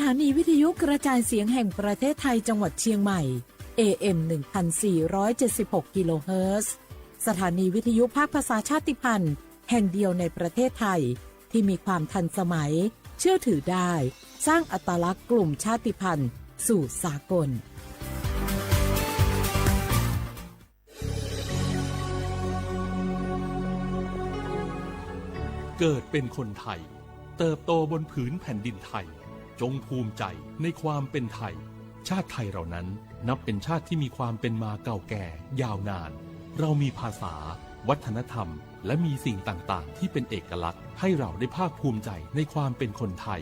สถานีวิทยุกระจายเสียงแห่งประเทศไทยจังหวัดเชียงใหม่ เอ เอ็ม หนึ่งพันสี่ร้อยเจ็ดสิบหก กิโลเฮิรตซ์ สถานีวิทยุภาคภาษาชาติพันธุ์แห่งเดียวในประเทศไทย ที่มีความทันสมัย เชื่อถือได้ สร้างอัตลักษณ์กลุ่มชาติพันธุ์สู่สากล เกิดเป็นคนไทย เติบโตบนผืนแผ่นดินไทย จงภูมิใจในความเป็นไทย ชาติไทยเรานั้นนับเป็นชาติที่มีความเป็นมาเก่าแก่ยาวนาน เรามีภาษา วัฒนธรรม และมีสิ่งต่างๆ ที่เป็นเอกลักษณ์ให้เราได้ภาคภูมิใจในความเป็นคนไทย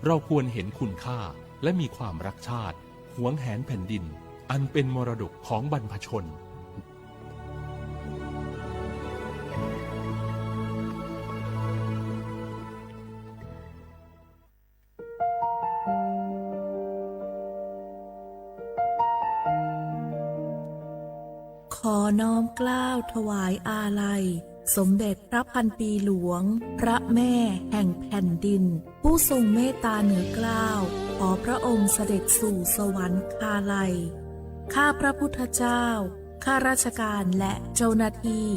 เราควรเห็นคุณค่าและมีความรักชาติ หวงแหนแผ่นดิน อันเป็นมรดกของบรรพชน ขอน้อมเกล้าถวายอาลัย สมเด็จพระพันปีหลวง พระแม่แห่งแผ่นดิน ผู้ทรงเมตตาเหนือเกล้า ขอพระองค์เสด็จสู่สวรรคาลัย ข้าพระพุทธเจ้า ข้าราชการและเจ้าหน้าที่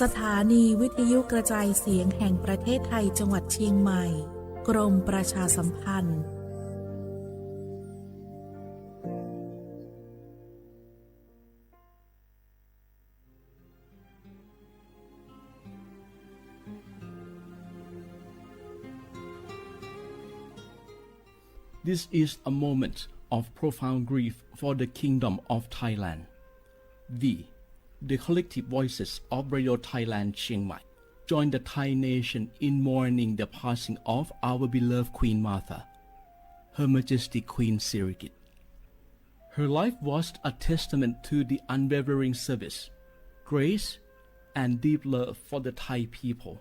สถานีวิทยุกระจายเสียงแห่งประเทศไทยจังหวัดเชียงใหม่ กรมประชาสัมพันธ์ This is a moment of profound grief for the Kingdom of Thailand. We, the collective voices of Radio Thailand Chiang Mai, join the Thai nation in mourning the passing of our beloved Queen Mother, Her Majesty Queen Sirikit. Her life was a testament to the unwavering service, grace, and deep love for the Thai people.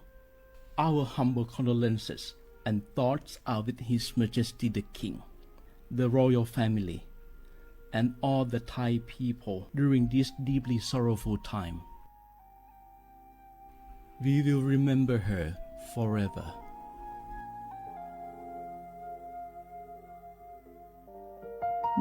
Our humble condolences and thoughts are with His Majesty the King, the royal family, and all the Thai people during this deeply sorrowful time. We will remember her forever.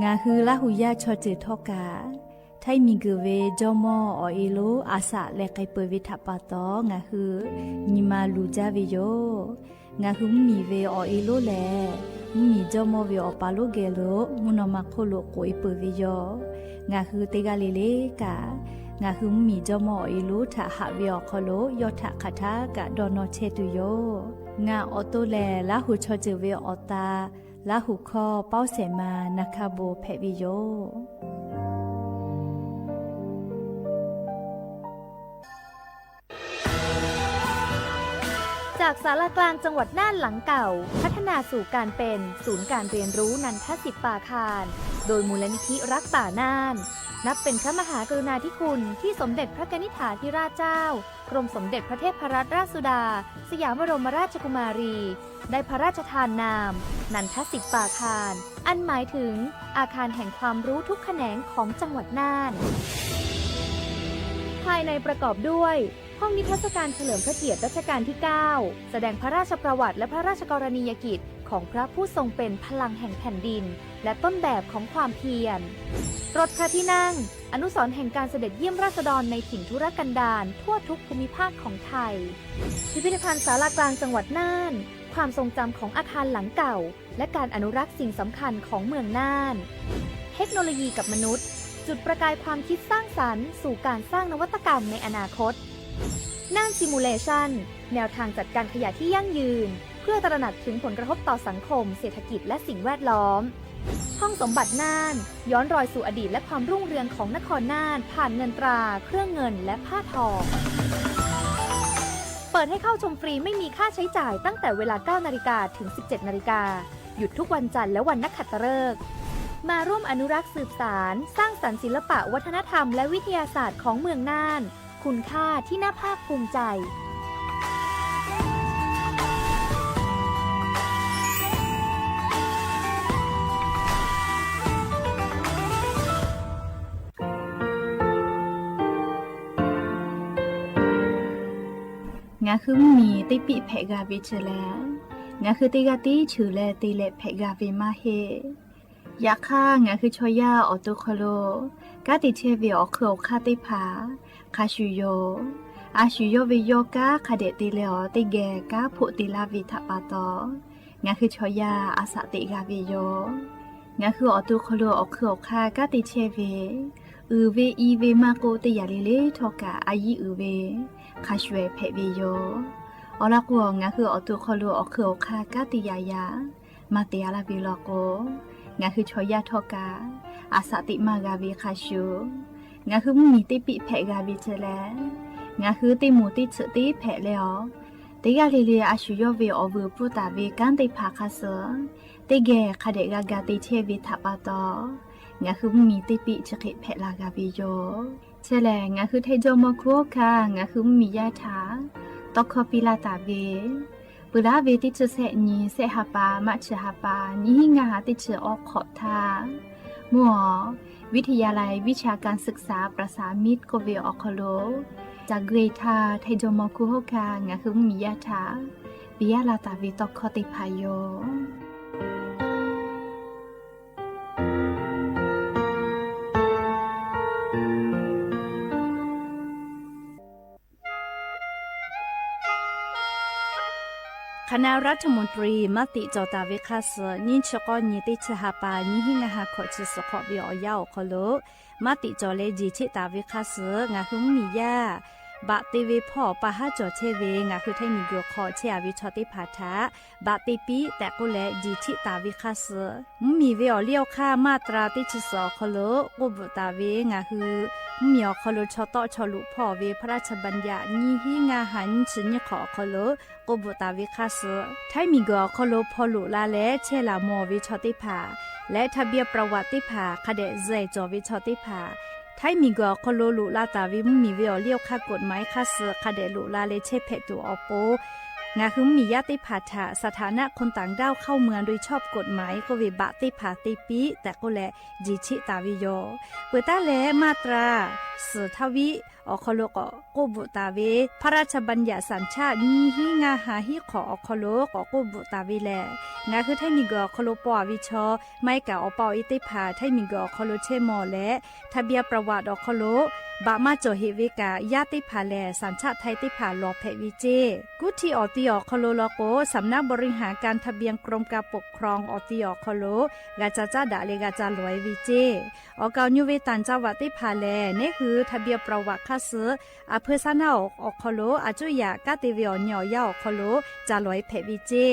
Ngaˬ hui Laˇ huˍ yaˇ chaw ceuˬ htawˇ kaꞈ, Htaiˇ miˬguiˬ ve jawˇmawˇ awˬ e lonˉ a shaꞈ leh k'ai peuˬ ve htaꞈ pa taw, ngaˬ hui nyi ma luˬ jaˇ ve yoˬ. Ngaˬ hui mvuhˇmiˬ ve awˬ e lonˉ lehˬ, mvuhˇmiˬ jawˇmawˇ ve awˬ pa lonˉ geh lo mvuhˇ naw ma hk'oˆ lo k'oꞈ e peuˬ ve yoˬ. Ngaˬ hui teˇ g'aˇ le le kaꞈ, ngaˬ hui mvuhˇmiˬ jawˇmawˇ awˬ e lonˉ htaꞈ haꞈ ve awˬ hk'aw lo yawˇ htaꞈ hk'aˬ htaˇ kaꞈ dawˇ nawˇ chehˇ tuˬ yoˬ. Ngaˬ awˬ to lehˬ, Laˇ huˍ chaw ceuˬ ve awˬ ta, Laˇ huˍ hkawˇ Pawˇ Sehˍ ma Naˍ hkaˇ bon hpehꞈ ve yoˬ. จากศาลากลางจังหวัดน่านหลังเก่า พัฒนาสู่การเป็นศูนย์การเรียนรู้นันทสิปปาคาร โดยมูลนิธิรักป่าน่าน นับเป็นพระมหากรุณาธิคุณที่สมเด็จพระกนิษฐาธิราชเจ้า กรมสมเด็จพระเทพรัตนราชสุดา สยามบรมราชกุมารี ได้พระราชทานนาม นันทสิปปาคาร อันหมายถึงอาคารแห่งความรู้ทุกแขนงของจังหวัดน่าน ภายในประกอบด้วย ห้องนิทรรศการเฉลิมพระเกียรติรัชกาลที่ เก้า แสดงพระราชประวัติและพระราชกรณียกิจของพระผู้ทรงเป็นพลังแห่งแผ่นดิน และต้นแบบของความเพียร รถพระที่นั่ง อนุสรณ์แห่งการเสด็จเยี่ยมราษฎรในถิ่นทุรกันดารทั่วทุกภูมิภาคของไทย พิพิธภัณฑ์ศาลากลางจังหวัดน่าน ความทรงจำของอาคารหลังเก่า และการอนุรักษ์สิ่งสำคัญของเมืองน่าน เทคโนโลยีกับมนุษย์ จุดประกายความคิดสร้างสรรค์สู่การสร้างนวัตกรรมในอนาคต น่าน Simulation แนวทางจัดการขยะที่ยั่งยืน เพื่อตระหนักถึงผลกระทบต่อสังคม เศรษฐกิจ และสิ่งแวดล้อม ห้องสมบัติน่าน ย้อนรอยสู่อดีตและความรุ่งเรืองของนครน่าน ผ่านเงินตรา เครื่องเงิน และผ้าทอง เปิดให้เข้าชมฟรีไม่มีค่าใช้จ่ายตั้งแต่เวลา เก้านาฬิกา ถึง สิบเจ็ดนาฬิกา หยุดทุกวันจันทร์และวันนักขัตฤกษ์ มาร่วมอนุรักษ์สืบสาน สร้างสรรค์ศิลปะวัฒนธรรมและวิทยาศาสตร์ของเมืองน่าน คุณค่าที่น่าภาคภูมิใจ Ngaˬ hui mvuhˇmiˬ teˇ piˆ hpehꞈ g'a ve chi lehˬ, Ngaˬ hui teˇ g'aˇ tiˉ cheuˬ leh te leh hpehꞈ g'a ve maˇ heˆ. Yaꞈ hk'aˇ, ngaˬ hui chaw yaˇ awˬ to hk'aw lo kanˉ te chehˇ ve awˬ hk'eun awˬ hk'aˇ teˇ hpaˍ hk'a shuˍ yoˬ. A shu yawˇ ve yawˇ kanˉ hk'a dehꞈ te leh awˬ teˇ geh kanˉ hpoˆ te laˇ ve htaꞈ pa taw, ngaˬ hui chaw yaˇ a shaꞈ teꞈ g'a ve yoˬ. Ngaˬ hui awˬ to hk'aw lo awˬ hk'eun awˬ hk'aˇ kanˉ te chehˇ ve, uiˍ ve i ve maˇ k'oˆ, teˇ yanˇ le le htawˇ kaꞈ a yiˉ uiˍ ve hk'a shuˍ ehˍ hpehꞈ ve yoˬ. Awˬ lawn k'o, ngaˬ hui awˬ to hk'aw lo awˬ hk'eun awˬ hk'aˇ kanˉ te yaꞈ yaꞈ maˇ te a laˇ ve law k'o, ngaˬ hui chaw yaˇ htawˇ kaꞈ a shaꞈ teꞈ maˇ g'a ve hk'a shuˍ, ngaˬ hui mvuhˇmiˬ teˇ piˆ hpehꞈ g'a ve chi lehˬ, ngaˬ hui teˇ moˍ teˇ tsuhꞈ teˇ hpehꞈ leh awˬ, teˇ g'aˇ le le a shu yawˇ ve awˬ vuiˬ pfuhˇ taˍ ve kanˉ teˇ hpaˍ hk'a suh teˇ geh hk'a dehꞈ g'a ga te chehˇ ve htaꞈ pa taw, ngaˬ hui mvuhˇmiˬ teˇ piˆ chi hk'e hpehꞈ la g'a ve yoˬ. Chi lehˬ, ngaˬ hui Htaiˇ jawˇmawˇ hkunˉ hawˉ hkanˇ ngaˬ hui mvuhˇmiˬ yaˇ htaꞈ tawˇ hkawˇ piˇ laˇ taˍ ve, peuˬ laˉ ve teˇ chi sehˆ nyi sehˆ ha pa March ha pa nyiˇ hinˉ ngaˇ ha teˇ chi awˬ hk'awꞈ htaˇ, mvuhˇ awˬ วิทยาลัยวิชาการศึกษาประสานมิตร k'oˆ ve awˬ hk'aw lo, caˬ gui htaˇ Htaiˇ jawˇmawˇ hkunˉ hawˉ hkanˇ ngaˬ hui mvuhˇmiˬ yaˇ htaꞈ piˇ laˇ taˍ ve tawˇ hkawˇ teˇ hpaˍ yoˬ. Hk'aˬ naˆ รัฐมนตรี maˇ tiꞈ cawˬ taˍ ve hk'a suh, nyiˇ chi k'awˇ nyi teˇ chi ha pa nyiˇ hinˉ ngaˇ ha hkawꞈ chi suhˍ hk'awꞈ ve awˬ yanˇ awˬ hk'aw lo maˇ tiꞈ cawˬ leh jeˬ cheˆ taˍ ve hk'a suh, ngaˬ hui mvuhˇmiˬ yaˇ baꞈ te ve hpawˇ pa haˉ cawˬ chehˇ ve ngaˬ hui Htaiˇ miˬguiˬ hk'aw chehˇ a ve chaw teˇ hpaˍ htaꞈ baꞈ te piˇ tehꞈ k'oˆ leh jeˬ cheˆ taˍ ve hk'a suh, mvuhˇmiˬ ve awˬ liˇ awˬ hk'aˇ มาตรา teˇ chi suhˍ awˬ hk'aw lo k'oˆ bvuhꞈ taˍ ve ngaˬ hui mvuhˇmiˬ awˬ hk'aw lo chaw tawˆ chaw luꞈ hpawˇ ve พระราชบัญญัติ nyiˇ hinˉ ngaˇ ha nyiˇ chi nyiˇ hk'awꞈ awˬ hk'aw lo k'oˆ bvuhꞈ taˍ ve hk'a suh, Htaiˇ miˬguiˬ awˬ hk'aw lo hpaw loꞈ la leh chehˇ laˬ mawˬ ve chaw teˇ hpaˍ leh ทะเบียนประวัติ teˇ hpaˍ hk'a dehꞈ zuhꞈ cawˬ ve chaw teˇ hpaˍ, Htaiˇ miˬguiˬ awˬ hk'aw lo loꞈ la taˍ ve mvuhˇmiˬ ve awˬ liˇ awˬ hk'aˇ กฎหมาย hk'a suh hk'a dehꞈ loꞈ la leh chehˇ hpehꞈ tuˬ awˬ pon, ngaˬ hui mvuhˇmiˬ yaˇ teˇ hpaˍ htaꞈ สถานะคนต่างด้าวเข้าเมืองโดยชอบกฎหมาย k'oˆ ve baꞈ teˇ hpaˍ te piˇ tehꞈ k'oˆ leh jeˬ cheˆ taˍ ve yoˬ. Peuˬ taˉ leh มาตรา suhˍ htaˇ viˉ awˬ hk'aw lo k'awꞈ k'oˆ bvuhꞈ taˍ ve พระราชบัญญัติสัญชาติ nyiˇ hinˉ ngaˇ ha hiˉ hk'awꞈ awˬ hk'aw lo k'awꞈ k'oˆ bvuhꞈ taˍ ve lehˬ, ngaˬ hui Htaiˇ miˬguiˬ awˬ hk'aw lo paw a ve chaw maˇ heˆ kaꞈ awˬ pa awˬ e teˇ hpaˍ Htaiˇ miˬguiˬ awˬ hk'aw lo chehˇ mawˬ leh ทะเบียนประวัติ awˬ hk'aw lo baꞈ maˇ cawˬ heꞈ ve kaꞈ yaˇ teˇ hpaˍ lehˬ สัญชาติไทย teˇ hpaˍ lawˬ hpehꞈ ve ceˇ. Kuˇ htiˇ awˬ ti awˬ hk'aw lo law k'o สำนักบริหารการทะเบียน กรมการปกครอง awˬ ti awˬ hk'aw lo g'a ca caˉ daꞈ leh g'a ca lawˬ e ve ceˇ. Awˬ kaˍ awˬ nyi ve ต่างจังหวัด teˇ hpaˍ lehˬ, neˉ hui ทะเบียนประวัติ hk'a suh a hpeu saˉ naˉ awˬ hk'aw lo a cuˇ yaꞈ kanˉ te ve awˬ nyi awˬ yanˇ awˬ hk'aw lo ca lawˬ e hpehꞈ ve ceˇ.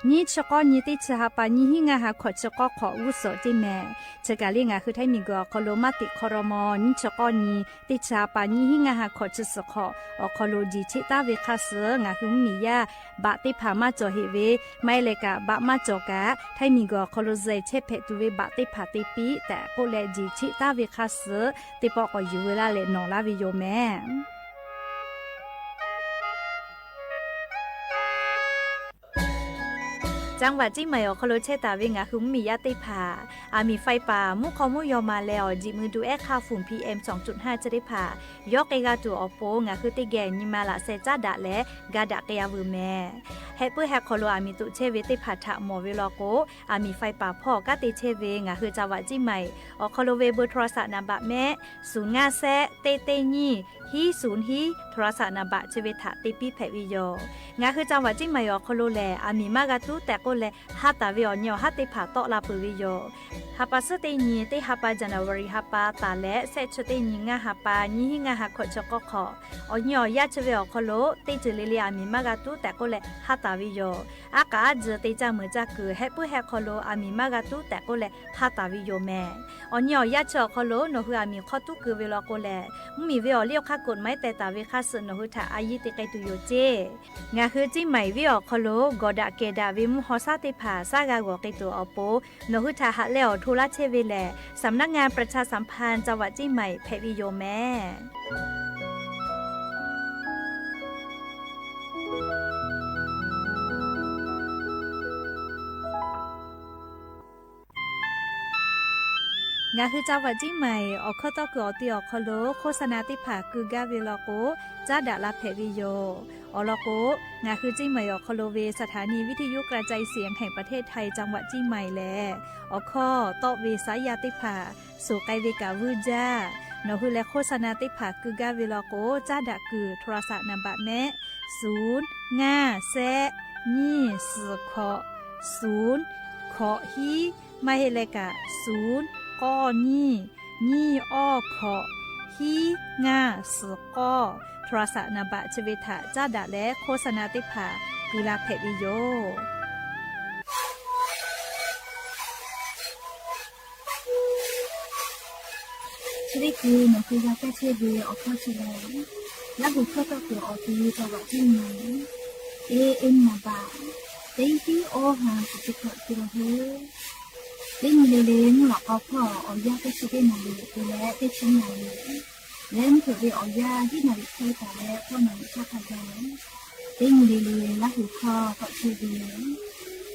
Nyiˇ chi k'awˇ nyi teˇ chi ha pa nyiˇ hinˉ ngaˇ ha hkawꞈ chi k'awˇ hk'awꞈ g'uˇ suhˍ ceˇ mehˍ. Chi kaˬ le ngaˬ hui Htaiˇ miˬguiˬ awˬ hk'aw lo maˇ tiꞈ hk'aw raw maw nyiˇ chi k'awˇ nyi teˇ chi ha pa nyiˇ hinˉ ngaˇ ha hkawꞈ chi suhˍ hk'awꞈ awˬ hk'aw lo jeˬ cheˆ taˍ ve hk'a suh ngaˬ hui mvuhˇmiˬ yaˇ baꞈ teˇ hpaˍ maˇ cawˬ heꞈ ve, maˇ heˆ leh kaꞈ baꞈ maˇ cawˬ kaꞈ Htaiˇ miˬguiˬ awˬ hk'aw lo zuhꞈ chehˇ hpehꞈ tuˬ ve baꞈ teˇ hpaˍ te piˇ tehꞈ k'oˆ leh jeˬ cheˆ taˍ ve hk'a suh teˇ pawˆ k'awꞈ yuˬ veu laˇ leh nawˬ laˇ ve yoˬ mehˍ. จังหวัดเชียงใหม่ awˬ hk'aw lo chehˇ taˍ ve ngaˬ hui mvuhˇmiˬ yaˇ teˇ hpaˍ, aˬ miˍ faiˇ paˍ mvuhˇ hk'aw mvuhˇ yaw ma leh awˬ jiꞈ mui du ehˉ hk'aˇ ฝุ่น PM สองจุดห้า chi teˇ hpaˍ yawˇ k'ai g'a tuˬ awˬ pon ngaˬ hui teˇ geh nyi ma laꞈ sheh caˉ daꞈ leh ga daꞈ k'ai a veuˬ mehˍ. Heh puiˉ heh hk'aw lo aˬ miˍ toꞈ chehˇ ve teˇ hpaˍ htaꞈ mawˬ ve law k'o, aˬ miˍ faiˇ paˍ hpawˇ kanˉ te chehˇ ve ngaˬ hui จังหวัดเชียงใหม่ awˬ hk'aw lo ve เบอร์โทรศัพท์ naˍ baꞈ mehˆ ศูนย์ ngaˇ แซะ teˇ teˇ nyiˇ ฮี ศูนย์ ฮี โทรศัพท์ naˍ baꞈ chi ve htaꞈ te piˇ hpehꞈ ve yoˬ. Ngaˬ hui จังหวัดเชียงใหม่ awˬ hk'aw lo lehˬ, aˬ miˍ maˇ g'a tuˉ tehꞈ k'oˆ leh ha taˍ ve awˬ nyi awˬ haˉ teˇ hpaˍ tawˆ la peuˬ ve yoˬ. Ha pa suhˉ teˇ nyi teˇ ha pa January ha pa taˍ leh shehˆ chi teˇ nyi ngaˇ ha pa nyiˇ hinˉ ngaˇ ha hkawꞈ chi k'awˇ hk'awꞈ awˬ nyi awˬ yaˇ chi ve awˬ hk'aw lo teˇ ceuˬ le le aˬ miˍ maˇ g'a tuˉ tehꞈ k'oˆ leh ha taˍ ve yoˬ. Aˉ k'aꞈ aˉ tzuhˬ te caˇ meuˍ caˇ kuiˬ heh puiˉ heh hk'aw lo aˬ miˍ maˇ g'a tuˉ tehꞈ k'oˆ leh ha taˍ ve yoˬ mehˍ. Awˬ nyi awˬ yaˇ chi awˬ hk'aw lo nawˬ hui aˬ miˍ hk'awˇ tuˉ keu ve law k'o lehˬ, mvuhˇmiˬ ve awˬ liˇ awˬ hk'aˇ กฎหมาย teh taˍ ve hk'a suh nawˬ hui htaꞈ a yiˇ te k'ai tuˬ yoˬ ceˇ. Ngaˬ hui Ciˇ maiˍ venˇ awˬ hk'aw lo gawˬ daꞈ kehˬ daꞈ ve mvuhˇ haw shaˉ teˇ hpaˍ shaˉ g'a g'awˬ k'ai tuˬ awˬ pon, nawˬ hui htaꞈ haꞈ leh awˬ hto laˇ chehˇ ve lehˬ, สำนักงานประชาสัมพันธ์ จังหวัดเชียงใหม่ hpehꞈ ve yoˬ mehˍ. Ngaˬ hui จังหวัดเชียงใหม่ awˬ hkawˇ tawˇ kuiˬ awˬ ti awˬ hk'aw lo โฆษณา teˇ hpaˍ keu gaˇ ve law k'o, caˉ daꞈ la hpehꞈ ve yoˬ. Awˬ lawn k'o, ngaˬ hui เชียงใหม่ awˬ hk'aw lo ve สถานีวิทยุกระจายเสียงแห่งประเทศไทย จังหวัดเชียงใหม่ lehˬ, awˬ hkawˇ tawˆ ve saˉ yaˇ teˇ hpaˍ suhˍ k'ai ve kaꞈ vuiˇ jaˇ. Nawˬ hui leh โฆษณา teˇ hpaˍ keu gaˇ ve law k'o, caˉ daꞈ kuiˬ โทรศัพท์ naˍ baꞈ mehˆ: suˍ ngaˇ shehˆ nyiˇ suhˍ hkawꞈ suˍ hkawꞈ hiˉ, maˇ heˆ leh kaꞈ suˍ k'awˇ nyiˇ nyiˇ awˇ hkawꞈ hiˉ ngaˇ suhˍ k'awˇ, โทรศัพท์ naˍ baꞈ chi ve htaꞈ caˉ daꞈ leh โฆษณา teˇ hpaˍ keu la hpehꞈ ve yoˬ. Chi teˇ hkui nawˬ hui g'a kaˇ chehˇ ve awˬ hkawˇ chi lehˬ, Laˇ huˍ hkawˇ tawˇ kuiˬ awˬ ti จังหวัดเชียงใหม่ A M naˍ baꞈ teˇ hiˉ awˇ ha kuˬ chi hkawꞈ te la hoˉ. Teˇ nyi le le mvuhˇ lawꞈ k'aw hpawˇ awˬ yanˇ teˇ chi teˇ naˍ riˍ te leh teˇ chi naˍ riˍ leh mvuhˇ hpeuꞈ ve awˬ yanˇ hiˉ naˍ riˍ hk'e taˍ leh k'awˇ naˍ riˍ htaˇ hk'a gaˬ, teˇ nyi le le Laˇ huˍ hkawˇ tawˆ chehˇ ve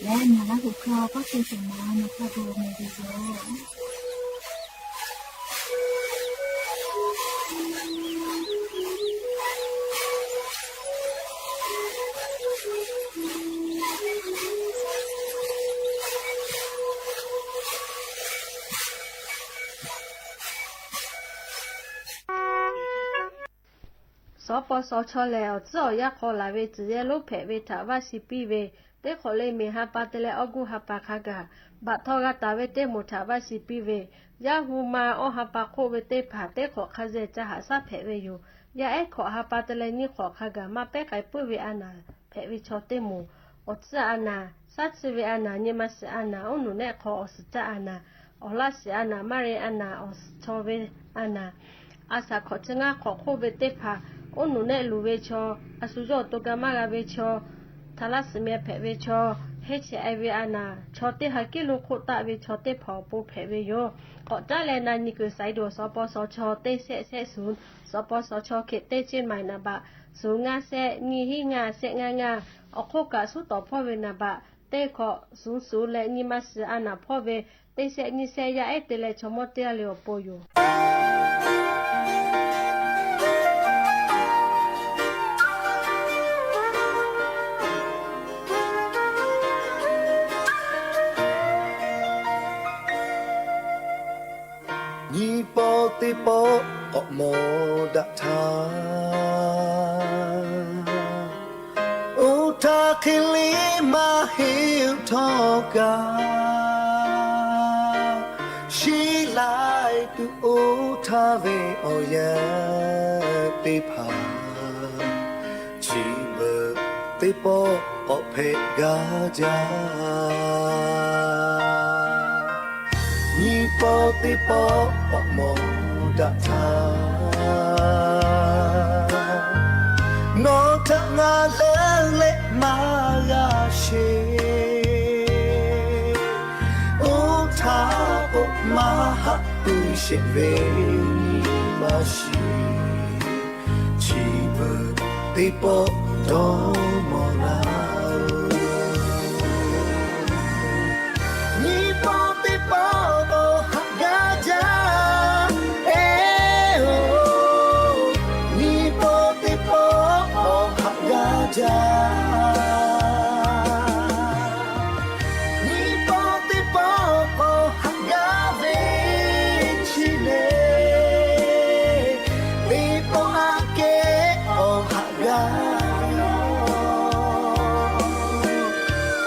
leh ngaˬ Laˇ huˍ hkawˇ k'awˇ chehˇ shehˍ ma nawˬ hk'a gaˬ meh ve yoˬ. Sawˉ pawˇ sawˉ chaw lehˬ, awˬ tcuhˉ awˬ yanˇ hk'aw laˬ ve tcuhˬ yehˇ lonˉ hpehꞈ ve htaꞈ vaˇ shi piˇ ve, teˇ hk'awꞈ le miˬ ha pa te leh awˇ guˇ ha pa hk'a gaˬ, baꞈ htaw g'a taˍ ve teˇ moˍ htaꞈ vaˇ shi piˇ ve, yaˇ hu ma awˇ ha pa hk'oˆ ve teˇ hpaˍ teˇ hk'awꞈ hk'a zeh ca haꞈ shaˉ hpehꞈ ve yoˬ. Yaˇ ehˉ hk'awꞈ ha pa te leh nyiˇ hk'awꞈ hk'a gaˬ maˇ pehˉ k'ai puiˉ ve a naˍ hpehꞈ ve chaw teˇ moˍ, awˬ tcuhˉ a naˍ, shaˉ tsuhˇ ve a naˍ, nyi ma shiˍ a naˍ, oˉ nuˬ nehˆ hk'aw awˬ suhˍ caˆ a naˍ, awˬ laˇ shiˍ a naˍ, maˇ re a naˍ, awˬ suhˍ chaw ve a naˍ, a shaˍ hk'awꞈ chi ngaˇ hk'awꞈ hk'oˆ ve teˇ hpaˍ, oˉ nuˬ nehˆ luˬ ve chaw, a shu yawˇ awˬ to ga maˇ g'a ve chaw, htaꞈ laˇ suhˍ meh hpehꞈ ve chaw, heˇ chehˇ e ve a naˍ, chaw teˇ ha kiˉ lo hk'oˆ taˆ ve chaw teˇ hpaˍ awˬ pon hpehꞈ ve yoˬ. K'awꞈ caˉ leh na nyi kuiˬ saiˍ duˬ sawˉ pawˇ sawˉ chaw teˇ shehˆ shehˆ suhˍ, sawˉ pawˇ sawˉ chaw hk'e teˇ Chiang Mai naˍ baꞈ suhˍ ngaˇ shehˆ nyiˇ hiˉ ngaˇ shehˆ ngaˇ ngaˇ, awˬ hk'oˆ kaꞈ suhˉ tawˍ hpawˇ ve naˍ baꞈ teˇ hkawꞈ suhˍ suhˍ leh nyi ma shiˍ a naˍ hpawˇ ve teˇ shehˆ nyiˇ shehˆ yaˇ ehˉ te leh chaw mawˇ teˇ g'aˇ le awˬ pon yoˬ. Nyi pawˆ teˇ pawˆ k'awꞈ mawˬ daꞈ htaˇ, oˇ htaˇ hk'e le maˇ heˆ htawˇ kaꞈ, shiˉ laiˉ tuˬ oˇ htaˇ ve awˬ yanˇ teˇ hpaˍ, chi beuꞈ teˇ pawˆ k'awꞈ hpehꞈ gaˇ jaˇ. Nyi pawˆ teˇ pawˆ k'awꞈ mawˬ daꞈ htaˇ, nawˬ htaꞈ ngaˬ leuˉ leh maˇ g'a sheˍ. Oˇ htaˇ k'o maˇ haꞈ puiˉ sheˍ ve nyi ma shiˍ, chi beuꞈ teˇ pawˆ dawˇ mawˬ laˇ-oˬ. Nyi pawˆ teˇ pawˆ k'awꞈ haꞈ gaˇ jaˇ, eˬ-oˬ. Nyi pawˆ teˇ pawˆ k'awꞈ haꞈ gaˇ jaˇ. Nyi pawˆ teˇ pawˆ k'awꞈ haꞈ gaˇ ve chi le, teˇ pawˆ aꞈ kehˉ k'awꞈ haꞈ gaˇ ve yoˬ.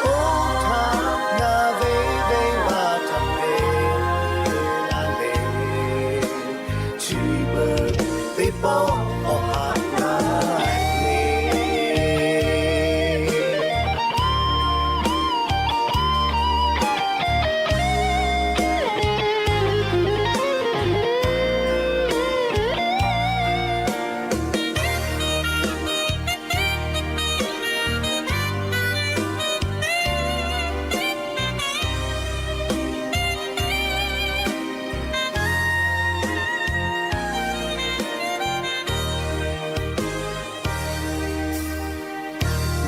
Oˇ htaˇ ngaˬ ve venˇ baˆ htaꞈ te la leh, chi beuꞈ teˇ pawˆ k'awꞈ haꞈ gaˇ ve.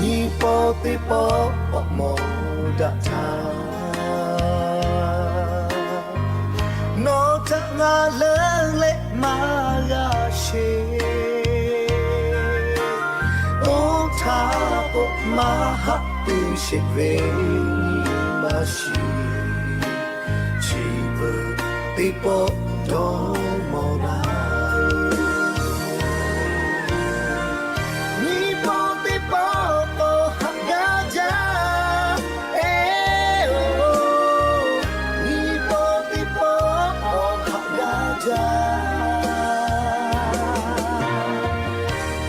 Nyi pawˆ teˇ pawˆ k'awꞈ mawˬ daꞈ htaˇ, nawˬ Ngaˬ leuˉ leh maˇ g'a sheˍ. Oˇ htaˇ k'o, maˇ haꞈ tuˬ sheˍ ve nyi ma shiˍ, chi beuꞈ teˇ pawˆ dawˇ mawˬ laˇ. Nyi paw teˇ pawˆ k'awꞈ haꞈ gaˇ jaˇ. Eˬ-oˬ, nyi paw teˇ pawˆ k'awꞈ haꞈ gaˇ jaˇ.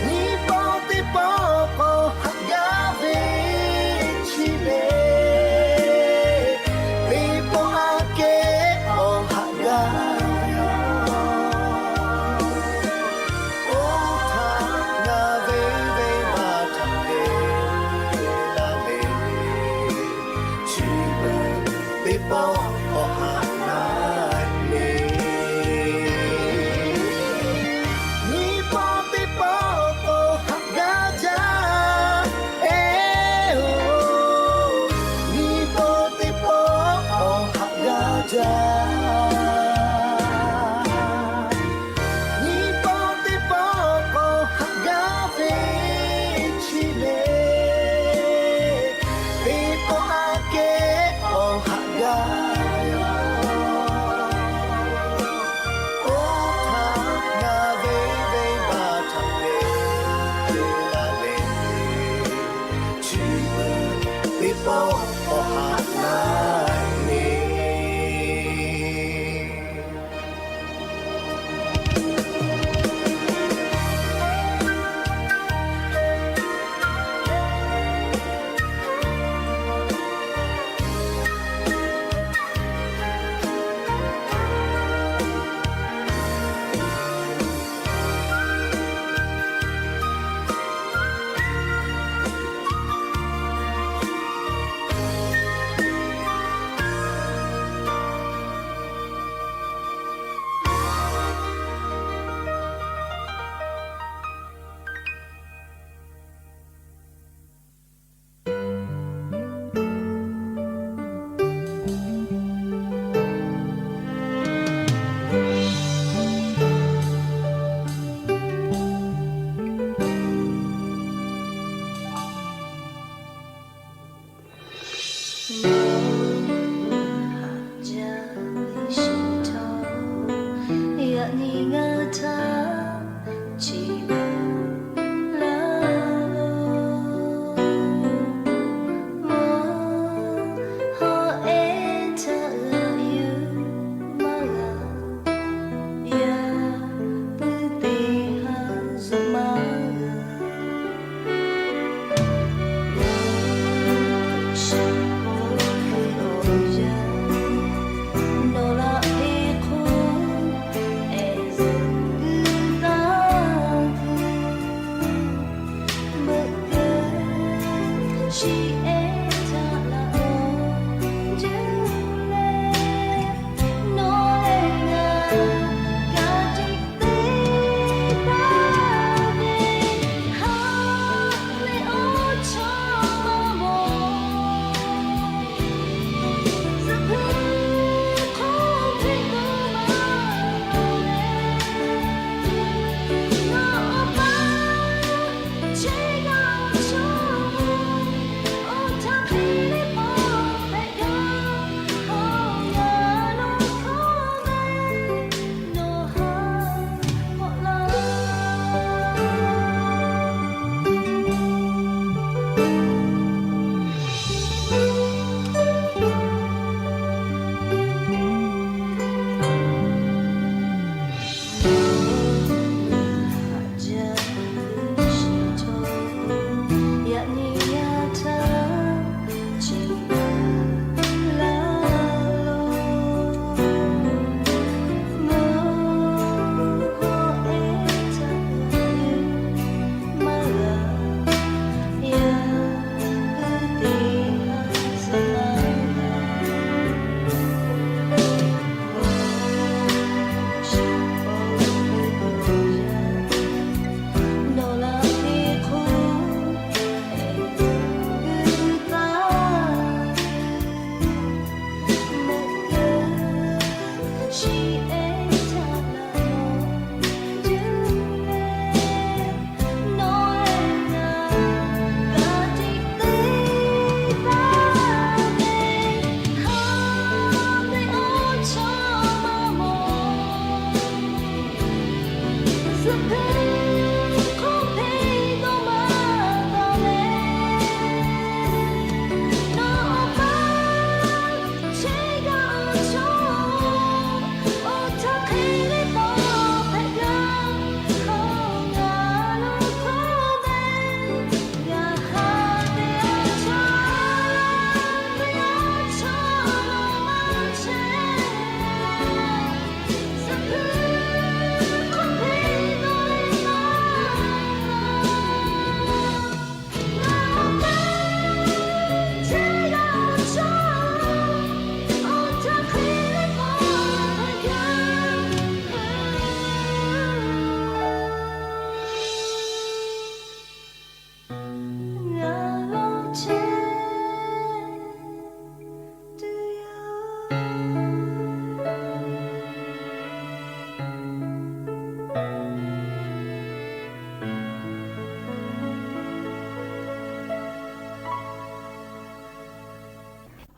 Nyi paw teˇ pawˆ k'awꞈ haꞈ gaˇ ve chi le, teˇ pawˆ aꞈ kehˉ k'awꞈ haꞈ gaˇ ve yoˬ. Oˇ htaˇ ngaˬ ve venˇ baˆ htaꞈ te la le, chi beuꞈ teˇ pawˆ k'awꞈ haꞈ gaˇ ve. Nyi paw teˇ pawˆ k'awꞈ haꞈ gaˇ jaˇ. Eˬ-oˬ, nyi paw teˇ pawˆ k'awꞈ haꞈ gaˇ jaˇ. Nyi paw teˇ pawˆ k'awꞈ haꞈ gaˇ ve chi le, teˇ pawˆ aꞈ kehˉ k'awꞈ haꞈ gaˇ ve yoˬ. Oˇ htaˇ ngaˬ ve venˇ baˆ htaꞈ te la le, chi beuꞈ teˇ pawˆ k'awꞈ haꞈ gaˇ ve.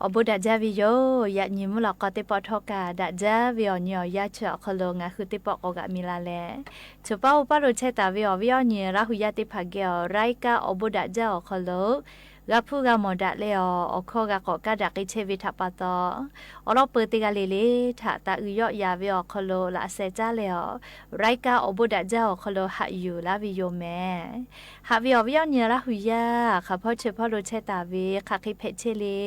Awˬ bon daꞈ jaˇ ve yoˬ. Yaꞈ nyi mvuhˇ lawꞈ k'aw teˇ pawˆ htawˇ kaꞈ daꞈ jaˇ ve awˬ nyi awˬ yanˇ chi awˬ hk'aw lo ngaˬ hui teˇ pawˆ k'awꞈ g'aꞈ mi la leh, choˬ paˇ oˇ paˇ lo chehˇ taˍ ve awˬ viˉ awˬ nyi Laˇ hu yaˇ teˇ hpaˍ geh awˬ รายการ awˬ bon daꞈ jaˇ awˬ hk'aw lo g'a hpuˇ g'a mawˬ daꞈ leh, awˬ hkawˇ g'a k'awꞈ kaˇ daꞈ k'ai chehˇ ve htaꞈ pa taw, awˬ lawn peuˬ teˇ g'aˇ le le htaꞈ taꞈ uiˍ yawˆ ya ve awˬ hk'aw lo laꞈ sheh caˉ leh, awˬ รายการ awˬ bon daꞈ jaˇ awˬ hk'aw lo haꞈ yuˬ laˇ ve yoˬ mehˍ. Haꞈ ve awˬ viˉ awˬ nyi Laˇ hu yaˇ hk'aˬ hpawˇ chi hpawˇ lo chehˇ taˍ ve hk'aˬ hk'e hpehꞈ chehˇ le.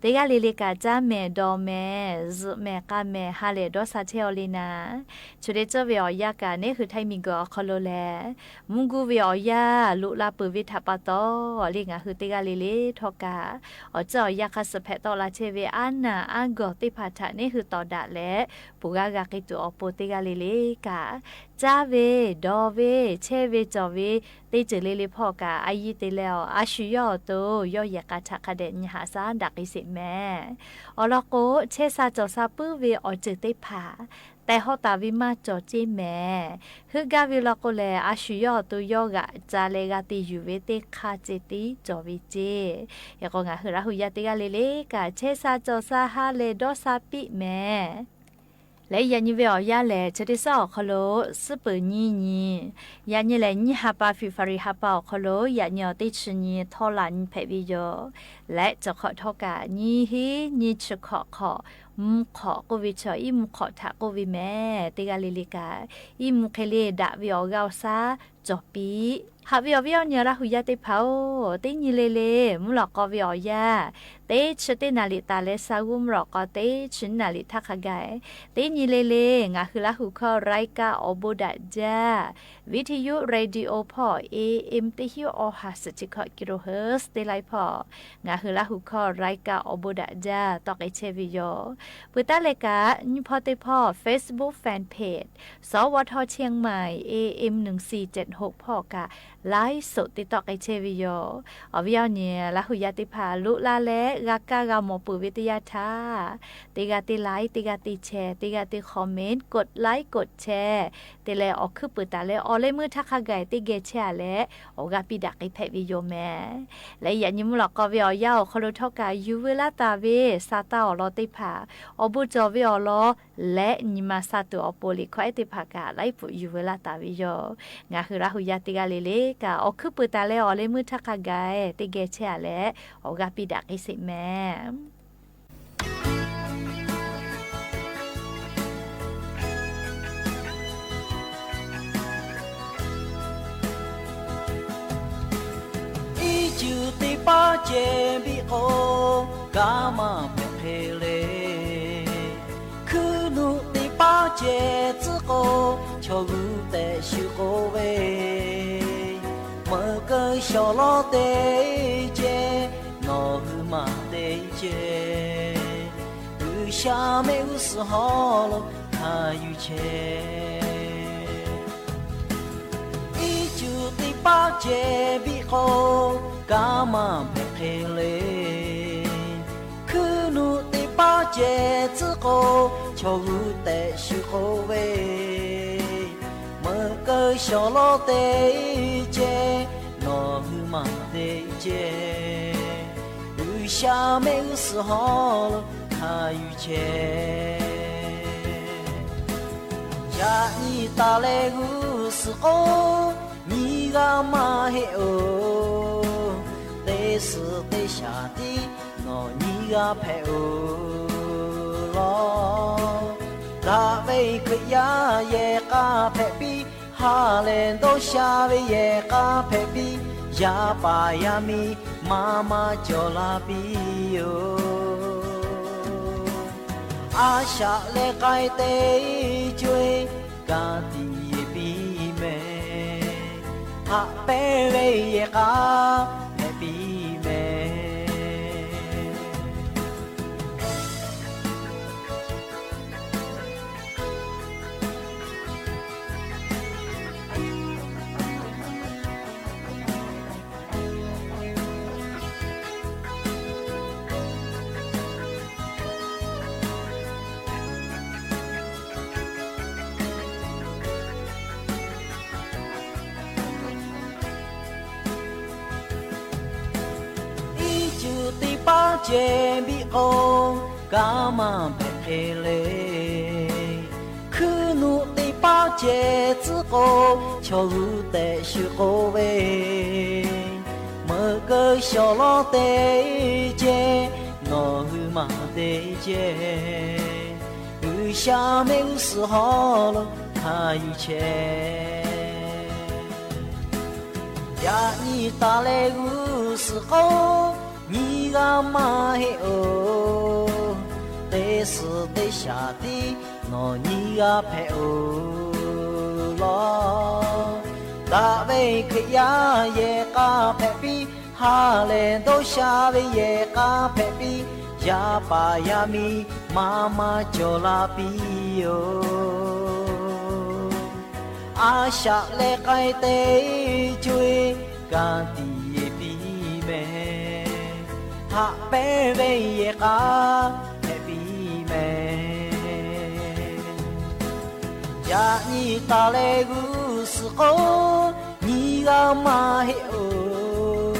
Teˇ g'aˇ le le kaꞈ caˇ mehˍ, dawˬ mehˍ, zuhꞈ mehˍ, k'a mehˍ, ha lehˬ dawˇ sha chehˇ aw le naˍ, chi teˇ ceuˬ ve awˬ yanˇ kaꞈ neˇ hui Htaiˇ miˬguiˬ awˬ hk'aw lo lehˬ, mvuhˇ guˇ ve awˬ yanˇ loꞈ la peuˬ ve htaꞈ pa taw, le ngaˬ hui teˇ g'aˇ le le htawˇ kaꞈ awˬ ceuˬ awˬ yanˇ hk'a suhˍ hpehꞈ tawˆ la chehˇ ve aˉ naˬ aˉ gawˬ teˇ hpaˍ htaꞈ neˇ hui tawˍ daꞈ leh, ponˬ g'aˇ g'a k'ai tuˬ awˬ pon teˇ g'aˇ le le kaꞈ, caˇ ve, dawˬ ve, chehˇ ve cawˬ ve teˇ ceuˬ le le hpawˇ kaꞈ a yiˇ te leh, awˬ a shu yawˇ awˬ to yawˇ yehˬ k'a htaꞈ hk'a dehꞈ nyi haꞈ shaˉ daꞈ k'ai sheˍ mehˍ. Awˬ lawn k'o, chehˇ sha cawˬ sha puiˉ ve awˬ ceuˬ teˇ hpaˍ tehˬ hawˉ taˍ ve maˇ cawˬ ceˇ mehˍ. Heuˆ gaˇ ve law k'o lehˬ, a shu yawˇ awˬ to yawˇ g'aꞈ ca leh g'a te yuˬ ve teˇ hk'aˇ ceh tiˉ cawˬ ve ceˇ. Yaꞈ k'o ngaˬ hui Laˇ hu yaˇ teˇ g'aˇ le le kaꞈ chehˇ sha cawˬ sha ha lehˬ dawˇ sha piˇ mehˍ. Leh yaꞈ nyi ve awˬ yanˇ lehˬ, chi teˇ suhˉ awˬ hk'aw lo suhˉ peuˬ nyiˇ nyi, yaꞈ nyi lehˬ nyiˇ ha pa February ha pa awˬ hk'aw lo yaꞈ nyi awˬ teˇ chi nyi htawˇ laꞈ nyi hpehꞈ ve yoˬ. Leh cawˬ hk'awꞈ htawˇ kaꞈ nyiˇ hinˉ nyiˇ chi hkawꞈ hk'awꞈ, mvuhˇ hk'awꞈ k'oˆ ve chaw iˉ mvuhˇ hk'awꞈ htaꞈ k'oˆ ve mehˍ. Teˇ g'aˇ le le kaꞈ iˉ mvuhˇ hk'e le daꞈ ve awˬ g'aˇ awˬ shaˉ cawˬ piˇ. Haꞈ ve awˬ viˉ awˬ nyi Laˇ hu yaˇ teˇ hpaˍ-oˬ, teˇ nyi le le mvuhˇ lawꞈ k'aw ve awˬ yanˇ, teˇ chi teˇ naˍ riˍ taˍ leh sha g'uˇ mvuhˇ lawꞈ k'aw teˇ chi naˍ riˍ htaˇ hk'a gaˬ, teˇ nyi le le ngaˬ hui Laˇ hu hkawˇ รายการ awˬ bon daꞈ jaˇ วิทยุ radio hpawˇ A M teˇ hinˉ awˬ ha suhˍ chi hkawꞈ กิโลเฮิรตซ์ teˇ laiˉ hpawˇ ngaˬ hui Laˇ hu hkawˇ รายการ awˬ bon daꞈ jaˇ tawˆ k'ai chehˇ ve yoˬ. Peuˬ taˉ leh kaꞈ nyiˇ hpawˇ teˇ hpawˇ Facebook fan page สวท เชียงใหม่ A M หนึ่งสี่เจ็ดหก hpawˇ kaꞈ live สด te tawˆ k'ai chehˇ ve yoˬ. Awˬ viˉ awˬ nyi Laˇ hu yaˇ teˇ hpaˍ loꞈ la leh g'a kaˇ g'a mawˬ peuˬ ve teˇ yanˇ htaˇ, teˇ g'aˇ teˇ like, teˇ g'aˇ teˇ share, teˇ g'aˇ teˇ comment, กดไลค์ กดแชร์ te leh awˬ hkuiˉ peuˬ taˍ leh awˬ leh meuˇ htaˇ hk'a gaˬ teˇ geh chehˇ-a leh awˬ g'aˇ piˇ daꞈ k'ai hpehꞈ ve yoˬ mehˍ. Leh yaꞈ nyi mvuhˇ lawꞈ k'aw ve awˬ yanˇ awˬ hk'aw lo htawˇ kaꞈ yuˬ veu laˇ taˍ ve sa taˇ awˬ lawn teˇ hpaˍ, awˬ bon cawˬ ve awˬ lawn leh nyi ma sha tuˬ awˬ pon liꞈ hkawˇ ehˉ teˇ hpaˍ kaꞈ laiˉ pfuhꞈ yuˬ veu laˇ taˍ ve yoˬ. Ngaˬ hui Laˇ hu yaˇ teˇ g'aˇ le le kaꞈ awˬ hkuiˉ peuˬ taˍ leh awˬ leh meuˇ htaˇ hk'a gaˬ teˇ geh chehˇ-a leh awˬ g'aˇ piˇ daꞈ k'ai sheˍ mehˍ. Iˉ cuˬ teˇ paˉ ceh biˇ k'o, kaꞈ maˇ hpehꞈ hk'e le. Hkuiˉ nuˆ teˇ paˉ ceh tcuhˉ k'o, chaw g'uˇ tehꞈ shuˍ k'oˆ ve, meuꞈ keu shawˍ lawˉ teˇ ceh, nawˬ hui maˇ te ceh. G'uiˬsha mehˆ g'uˇ suhˍ hawˉ lo hk'a yuˬ chehˇ. Iˉ cuˬ teˇ paˉ ceh biˇ k'o, kaꞈ maˇ hpehꞈ hk'e le. Hkuiˉ nuˆ teˇ paˉ ceh tcuhˉ k'o, chaw g'uˇ tehꞈ shuˍ k'oˆ ve, meuꞈ keu shawˍ lawˉ teˇ ceh, nawˬ hui maˇ te ceh. G'uiˬsha mehˆ g'uˇ suhˍ hawˉ lo hk'a yuˬ chehˇ. Yaꞈ nyi taˍ leh g'uˇ suhˍ k'o, nyiˇ g'aˇ maˇ heˆ-oˬ. Teˇ suhˍ teˇ shaˍ tiˉ nawˬ nyiˇ g'aˇ hpehꞈ-oˬ law. Daꞈ ve Hkriꞈ yaˇ yehˬ k'a hpehꞈ piˇ, ha lehˬ dawˇ sha ve yehˬ k'a hpehꞈ piˇ, yaˇ paˍ yaˇ miˇ maˇ maˇ cawˬ la piˇ-oˬ. A shaꞈ leh k'ai te co-e, ka tiꞈ yeˬ piˇ mehˍ. Haꞈ pehnˇ ve yehˬ k'a hpehꞈ piˇ mehˍ. ceh biˇ k'o, kanˉ maˇ hpehꞈ hk'e le. Hkuiˉ nuˆ teˇ paˉ ceh tcuhˉ k'o, chaw hui tehꞈ shuˍ k'oˆ ve, meuꞈ keu shawˍ lawˉ te ceh, nawˬ hui maˇ te ceh, G'uiˬsha mehˆ g'uˇ suhˍ hawˉ lo hk'a yuˬ chehˇ. Yaꞈ nyi taˍ leh g'uˇ suhˍ k'o, nyiˇ g'aˇ maˇ heˆ oˬ. Teˇ suhˍ teˇ shaˍ tiˉ nawˬ nyiˇ g'aˇ hpehꞈ oˬ law. Daꞈ ve Hkriꞈ yaˇ yehˬ k'a hpehꞈ piˇ, ha lehˬ dawˇ sha ve yehˬ k'a hpehꞈ piˇ, yaˇ paˍ yaˇ miˇ maˇ maˇ cawˬ la piˇ oˬ. A shaꞈ leh k'ai te co-e, ka tiꞈ yeˬ piˇ mehˍ. Haꞈ pehnˇ ve yehˬ k'a hpehꞈ piˇ mehˍ. Yaꞈ nyi taˍ leh g'uˇ suhˍ k'o, nyiˇ g'aˇ maˇ heˆ oˬ.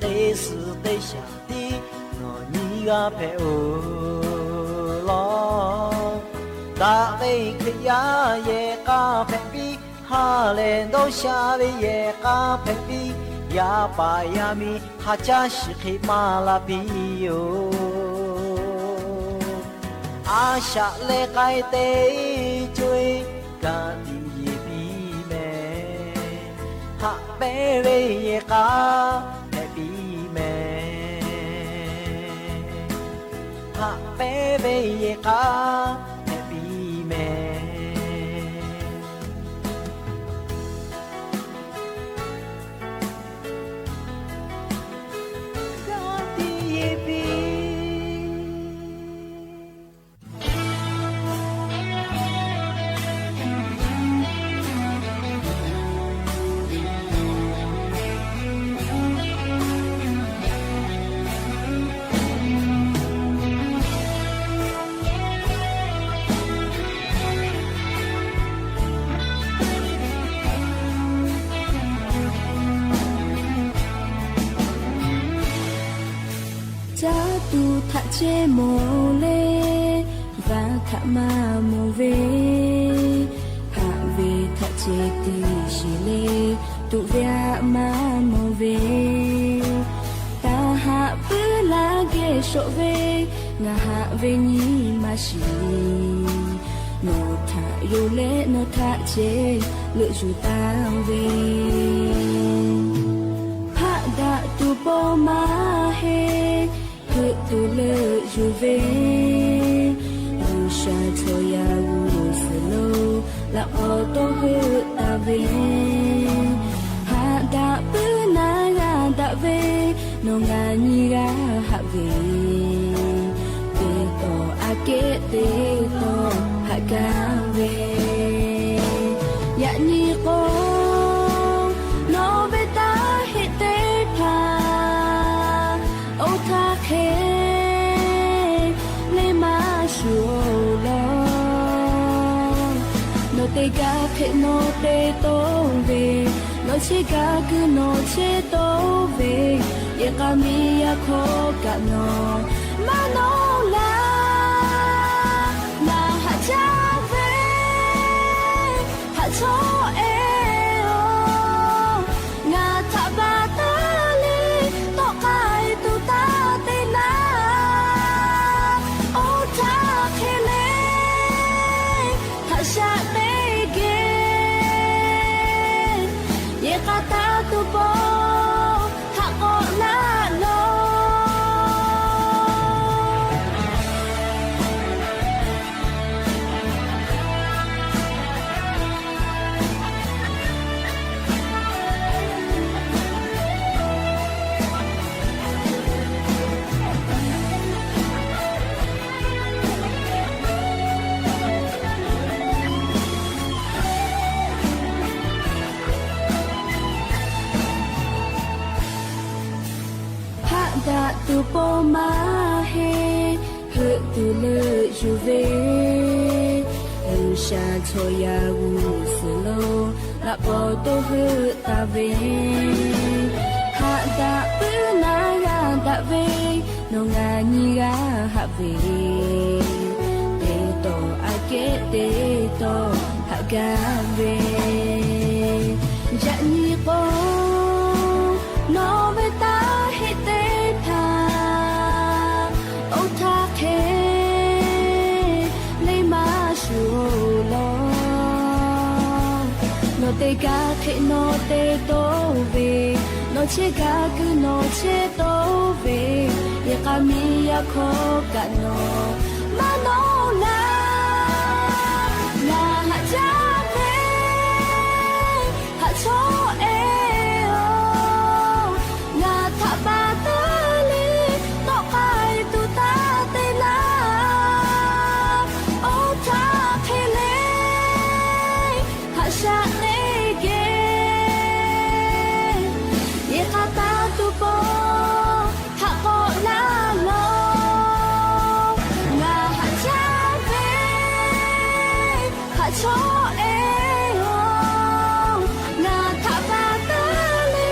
Teˇ suhˍ teˇ shaˍ tiˉ nawˬ nyiˇ g'aˇ hpehꞈ oˬ law. Daꞈ ve Hkriꞈ yaˇ yehˬ k'a hpehꞈ piˇ, ha lehˬ dawˇ sha ve yehˬ k'a hpehꞈ piˇ, yaˇ paˍ yaˇ miˇ ha caˇ shiˍ hk'e maˇ la piˇ oˬ. A shaꞈ leh k'ai te co-e, ka tiꞈ yeˬ piˇ mehˍ. Haꞈ pehnˇ ve yehˬ k'a hpehꞈ piˇ mehˍ. Haꞈ pehnˇ ve yehˬ k'a hpehꞈ piˇ mehˍ. Ka tiꞈ yeˬ piˇ. Caˇ tuˬ htaꞈ ceh mawˬ leh, vaˇ htaꞈ maˇ mawˬ ve, haꞈ ve htaꞈ ceh te sheˍ leh, tuꞈ ve aꞈ maˇ mawˬ ve, taˇ haꞈ puiˉ laˇ geh shawꞈ ve, ngaˬ haꞈ ve nyi ma shiˍ. Nawˬ htaꞈ yonˍ leh nawˬ htaꞈ ceh leuꞈ yuˬ taˍ ve, haꞈ daꞈ tuˬ pawˆ maˇ heˆ, heuˆ tuˬ leuꞈ yuˬ ve, G'uiˬsha chaw yaˇ g'uˇ suhˍ lo laꞈ k'aw tawˇ heuˆ taˍ ve, haꞈ daꞈ puiˉ naˉ g'a daꞈ ve, nawˬ ngaˬ nyiˇ g'aˇ haꞈ ve, teˇ tawˍ aꞈ kehˉ teˇ tawˍ haꞈ gaˇ ve, yaꞈ nyi k'o, nawˬ ve taˇ heˆ teˇ hpaˍ oˇ htaˇ hk'e le maˇ shuˍ law. Nawˬ te gaˇ hk'e nawˬ te toˇ ve, nawˬ cheˇ gaˇ kuiˬ nawˬ cheˇ toˇ ve, yehˬ k'a miˇ yaˇ hkawˇ kaꞈ nawˬ maˇ nawˉ laˇ. Ngaˬ haꞈ caˇ ve, haꞈ chawˇ e oˬ, ngaˬ htaꞈ baˬ taˉ le, tawˆ k'ai tuˬ taˇ te naˉ. Oˇ htaˇ hk'e le, haꞈ shaꞈ teˇ geh, yehˬ k'a taˇ tuˬ pawˆ haꞈ k'awꞈ naˆ law. Haꞈ daꞈ tuˬ pawˆ maˇ heˆ, heuˆ tuˬ leuꞈ yuˬ ve, G'uiˬsha chaw yaˇ g'uˇ suhˍ lo laꞈ k'aw tawˇ heuˆ taˍ ve, haꞈ daꞈ puiˉ naˉ g'a daꞈ ve, Nawˬ ngaˬ nyi g'a haꞈ ve, teˇ tawˬ aꞈ kehˉ teˇ tawˬ haꞈ gaˇ ve, yaꞈ nyi k'o, nawˬ ve taˇ heˆ teˇ hpaˍ, oˇ htaˇ hk'e le maˇ shuˍ law. Nawˬ te gaˇ hk'e nawˬ te toˇ ve, nawˬ chehˇ gaˇ kuiˬ nawˬ chehˇ toˇ ve, yehˬ k'a miˇ yaˇ hkawˇ kaꞈ nawˬ maˇ nawˬ laˇ. Ngaˬ haꞈ jaˇ ve, haꞈ chawˇ e-oˬ. Ngaˬ htaꞈ pa taˇ le, tawˆ k'ai tuˬ taˇ te laˇ. Oˇ htaˇ hk'e le, haꞈ shaꞈ teˇ geh, yehˬ k'a taˇ tuˬ pawˆ haꞈ k'awꞈ laˇ lawˬ. Ngaˬ haꞈ jaˇ ve, haꞈ chawˇ e-oˬ. Ngaˬ htaꞈ pa taˇ le,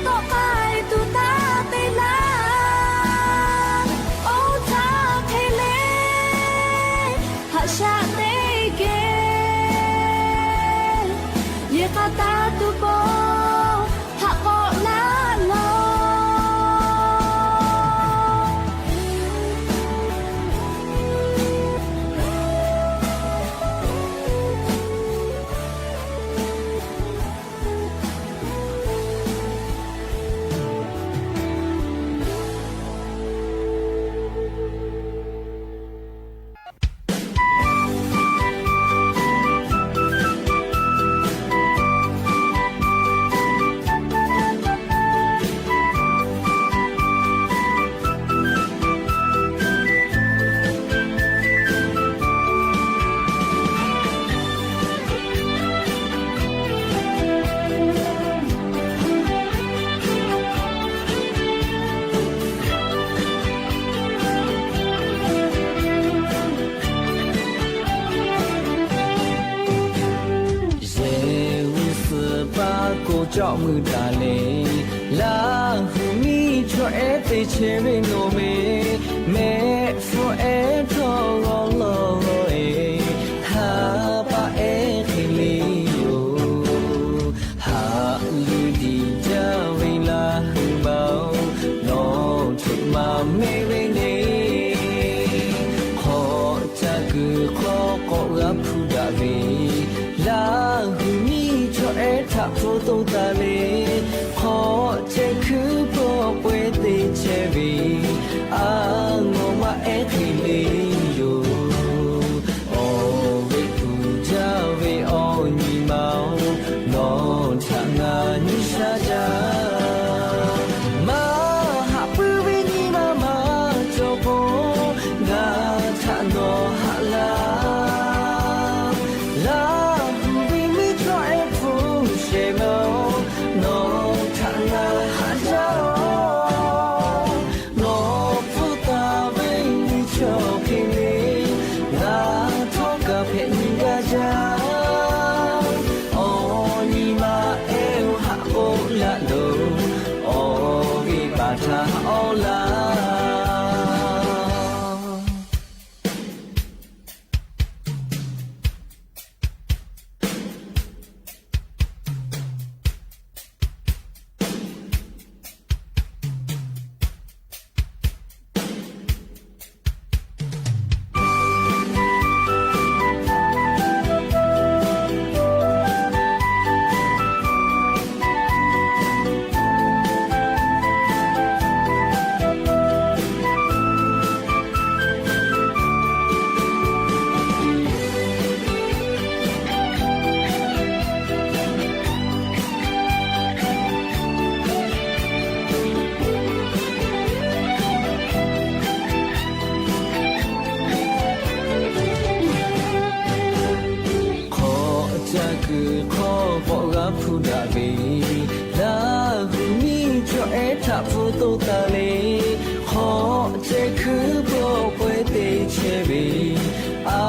tawˆ k'ai tuˬ taˇ te laˇ. Oˇ htaˇ hk'e le, haꞈ shaꞈ teˇ geh, yehˬ k'a taˇ tuˬ pawˆ haꞈ k'awꞈ laˇ lawˬ. Yehˬ g'uˇ suhˍ paˇ k'o cawˇ mui daꞈ le, Laˇ huˍ miˇ chaw ehˉ te chehˇ ve nawˬ meh, mehˆ hpfuhˇ ehˉ htawˇ g'awˇ lawˇ lawˇ e, ha pa ehˉ hk'e le yoˬ. Haꞈ luˬ diˬ jaˇ ve Laˇ huˍ ma-oˬ, nawˬ htaꞈ maˍ mehˆ ve le. Hk'awꞈ caˇ kuiˬ hk'aw k'awꞈ g'a hpuˇ daꞈ ve, Laˇ huˍ miˇ chaw ehˉ htaꞈ hpfuhˇ toˇ taˍ le. Hk'awꞈ ceh hkuiˉ pawˆ pawehˇ te chehˇ ve, a ngawˬ maˇ ehˉ hk'e le yoˬ. Awˬ ve kuˬ jaˇ ve awˬ nyi ma-oˬ, nawˬ htaꞈ ngaˬ nyi sha jaˇ. Maˇ haꞈ puiˉ ve nyi ma maˇ cawˬ k'o, ngaˬ htaꞈ nawˬ haꞈ laˇ. Laˇ huˍ ve miˇ chaw ehˉ hpu shehˍ ma-oˬ, nawˬ htaꞈ ngaˬ haꞈ jaˇ-oˬ. Nawˬ hpfuhˇ taˍ ve nyi chaw hk'e le, ngaˬ htawˇ kaꞈ hpehꞈ nyi gaˇ jaˇ. Awˬ nyi ma ehˉ-oˬ, haꞈ k'oˆ laˇ loˬ. Awˬ ve baˬ htaꞈ awˬ laˇ. Hk'awꞈ caˇ kuiˬ hk'aw k'awꞈ g'a hpuˇ daꞈ ve, Laˇ huˍ miˇ chaw ehˉ htaꞈ hpfuhˇ toˇ taˍ le. Hk'awꞈ ceh hkuiˉ pawˆ pawehˇ te chehˇ ve, a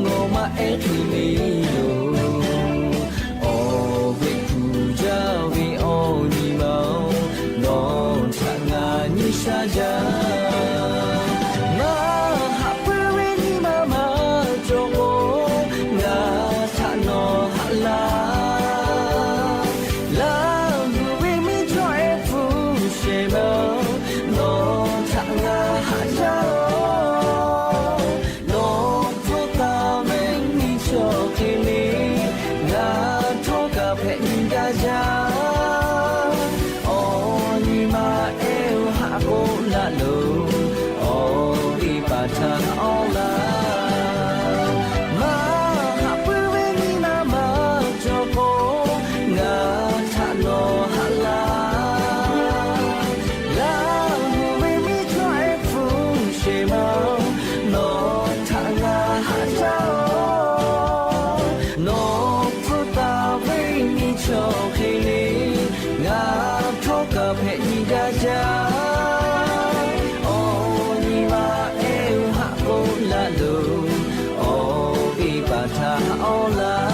ngawˬ maˇ ehˉ hk'e le yoˬ. Awˬ ve kuˬ jaˇ ve awˬ nyi ma-oˬ, nawˬ htaꞈ ngaˬ nyi sha jaˇ. Chaw hk'e le, ngaˬ htawˇ kaꞈ hpehꞈ nyi gaˇ jaˇ. Awˬ nyi ma ehˉ-oˬ, haꞈ k'oˆ laˇ loˬ, awˬ ve paˍ htaꞈ awˬ laˇ. Maˇ haꞈ puiˉ ve nyi ma maˇ cawˬ k'o, ngaˬ htaꞈ nawˬ haꞈ laˇ. Laˇ huˍ ve miˇ chaw ehˉ hpu shehˍ ma-oˬ, nawˬ htaꞈ ngaˬ haꞈ jaˇ-oˬ. Nawˬ hpfuhˇ taˍ ve nyi chaw hk'e le, ngaˬ htawˇ kaꞈ hpehꞈ nyi gaˇ jaˇ. Awˬ nyi ma ehˉ-oˬ, haꞈ k'oˆ laˇ loˬ, awˬ ve paˍ htaꞈ awˬ laˇ.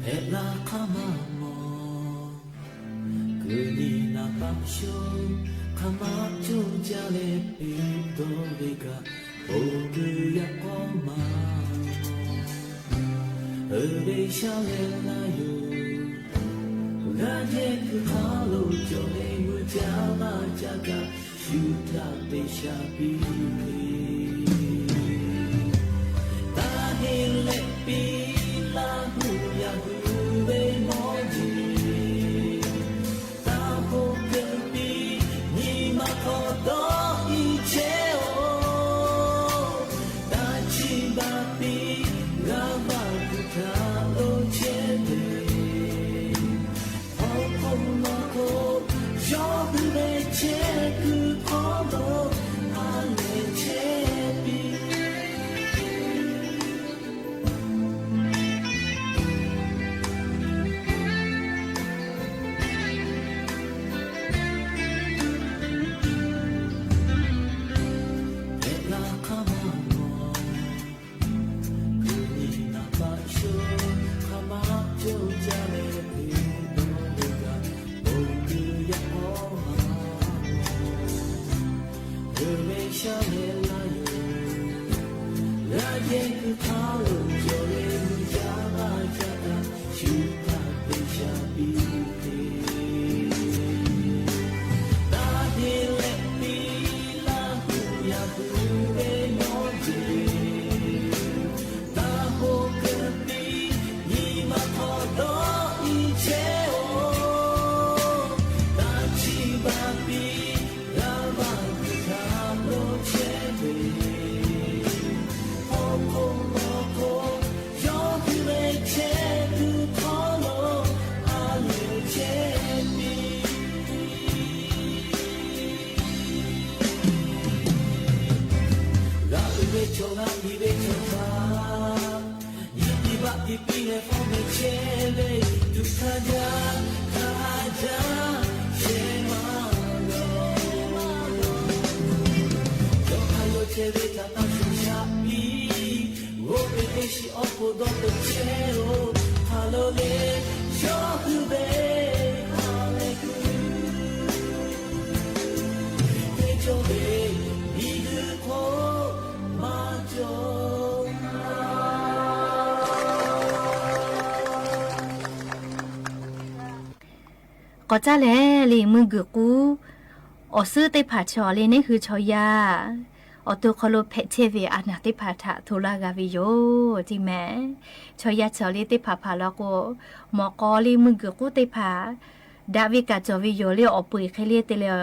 Hpehꞈ la hk'aˇ maˇ mawˬ, kuˬ liꞈ naˍ paˆ shoˉ hk'aˬ ma cawˇ jaˇ leh peꞈ dawˇ ve kaꞈ, oˇ kuiˬ yaꞈ k'aw maˇ mawˬ. Uiˍ ve shaˉ leh laˇ yoˬ, g'aˇ jehˇ kuiˬ hk'aˇ lo cawˬ leh mui jaˇ maˇ jaˇ kaꞈ, shu htaꞈ teꞈ sha piˇ ve. Taˇ heˆ leh piˇ, Laˇ huˍ yaꞈ hu ve mawˇ jeˬ. Taˇ hoˆ keu piˇ, nyi ma hk'aw dawˇ iˉ chehˇ-oˬ. Taˇ chiˇ baˬ piˇ, g'a vaꞈ kuˬ htaꞈ lo chehˇ ve. Awˬ hk'oˆ nawˬ hk'oˆ, yawˇ hui ve chehˇ kuiˬ hk'aw lo ha lehˬ chehˇ piˇ. Hpehꞈ la hk'aˇ maˇ mawˬ, kuˬ liꞈ naˍ paˆ shoˉ hk'aˬ ma cawˇ jaˇ leh peꞈ dawˇ ve kaꞈ, oˇ kuiˬ yaꞈ k'aw maˇ mawˬ. Uiˍ ve shaˉ leh laˇ yoˬ, g'aˇ jehˇ kuiˬ hk'aˇ lo cawˬ leh mui jaˇ maˇ jaˇ kaꞈ, shu htaꞈ teꞈ sha piˇ ve. Taˇ heˆ leh piˇ, Laˇ huˍ yaꞈ hu ve mawˇ jeˬ. Taˇ hoˆ keu piˇ, nyi ma hk'aw dawˇ iˉ chehˇ-oˬ. Taˇ chiˇ baˬ piˇ, g'a vaꞈ kuˬ htaꞈ lo chehˇ ve. Awˬ hk'oˆ nawˬ hk'oˆ, yawˇ hui ve chehˇ kuiˬ hk'aw lo ha lehˬ chehˇ piˇ. G'a uiˍ ve chaw g'a miˬ ve chaw htaꞈ nyi tiꞈ baˆ tiꞈ piˇ leh hpawˇ meh chehˇ ve, tuꞈ hk'a jaˇ hk'a jaˇ chehˇ maˇ g'a. Yawˇ hk'a yawˇ chehˇ ve htaꞈ taˇ shuˍ shaꞈ piˇ. G'oˇ ve teˇ shiˍ awˬ hk'oˆ dawˇ peuˬ chehˇ-oˬ. Hk'a lo le, yawˇ hui ve ha lehˬ kuiˬ teˇ cawˇ ve miˬ guiˬ hk'oˆ maˇ cawˬ. K'awꞈ caˇ leh le, mui guiˬ k'uˉ awˬ suhˉ teˇ hpaˍ chaw le neˉ hui chaw yaˇ awˬ to hk'aw lo hpehꞈ chehˇ ve a naˬ teˇ hpaˍ htaꞈ hto laˇ g'a ve yoˬ, teˇ mehˍ. Chaw yaˇ chaw le teˇ hpaˍ hpaˍ law k'o, mawˬ k'aw le mui guiˬ k'uˉ teˇ hpaˍ daꞈ ve kaꞈ cawˬ ve yoˬ le. Awˬ peu eˬ hk'e le te leh,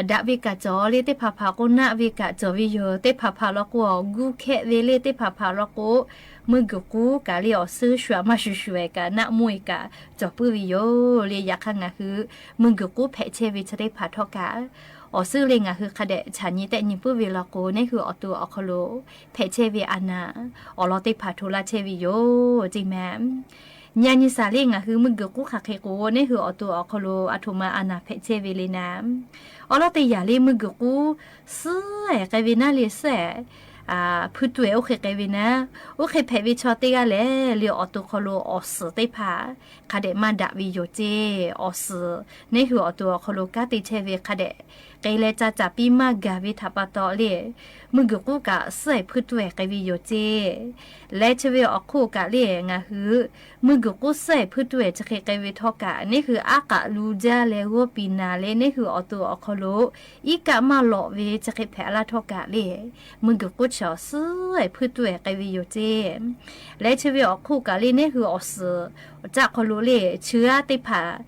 daꞈ ve kaꞈ cawˬ le teˇ hpaˍ hpaˍ k'o, naˆ ve kaꞈ cawˬ ve yoˬ. Teˇ hpaˍ hpaˍ law k'o, awˬ guˇ hkehˆ ve le teˇ hpaˍ hpaˍ law k'o, mui guiˬ k'uˉ kaꞈ le awˬ suhˉ shu aꞈ maˇ shuˍ shuˍ eˬ kaꞈ naˆ mawˇ eˬ kaꞈ cawˬ puiˉ ve yoˬ le. Yaꞈ hk'aˇ ngaˬ hui mui guiˬ k'uˉ hpehꞈ chehˇ ve chaw teˇ hpaˍ htawˇ kaꞈ, awˬ suhˉ le ngaˬ hui hk'a dehꞈ chaꞈ nyi tehˆ nyi puiˉ ve law k'o, neˉ hui awˬ to awˬ hk'aw lo hpehꞈ chehˇ ve a naˬ awˬ lawn teˇ hpaˍ hto laˇ chehˇ ve yoˬ, teˇ mehˍ. Nyi a nyi shaˍ le, ngaˬ hui mui guiˬ k'uˉ hk'aˬ hk'e k'o, neˇ hui awˬ to awˬ hk'aw lo aˬ htoꞈ ma a naˍ hpehꞈ chehˇ ve le naˍ, awˬ lawn teˇ yanˇ le mui guiˬ k'uˉ suhˉ ehˍ k'ai ve naˉ le, suhˉ ehˍ hpuiˇ tuˇ ehˍ oˇ hk'e k'ai ve naˉ, oˇ hk'e hpehꞈ ve chaw teˇ g'aˇ lehˬ le, awˬ to hk'aw lo awˬ suhˍ teˇ hpaˍ hk'a dehꞈ maˇ daꞈ ve yoˬ ceˇ. Awˬ suhˍ neˇ hui awˬ to awˬ hk'aw lo kanˉ te chehˇ ve hk'a dehꞈ k'ai leh ca caˍ piˇ maˇ gaˬ ve htaꞈ pa taw le, mui guiˬ k'uˉ kaꞈ suhˉ ehˍ hpuiˇ tuˇ ehˍ k'ai ve yoˬ ceˇ. Leh chi ve awˬ hk'oˆ kaꞈ le, ngaˬ hui mui guiˬ k'uˉ suhˉ ehˍ hpuiˇ tuˇ ehˍ chi hk'e k'ai ve htawˇ kaꞈ, neˇ hui aˉ k'aꞈ lu jaˇ leh g'awˇ piˍ naˍ leh, neˇ hui awˬ to awˬ hk'aw lo iˉ kaˆ maˇ lawꞈ ve chi hk'e hpehꞈ laˇ htawˇ kaꞈ le, mui guiˬ k'uˉ chi awˬ suhˉ ehˍ hpuiˇ tuˇ ehˍ k'ai ve yoˬ ceˇ. Leh chi ve awˬ hk'oˆ kaꞈ le, neˇ hui awˬ suhˍ awˬ caˆ hk'aw lo le, chi g'aˇ teˇ hpaˍ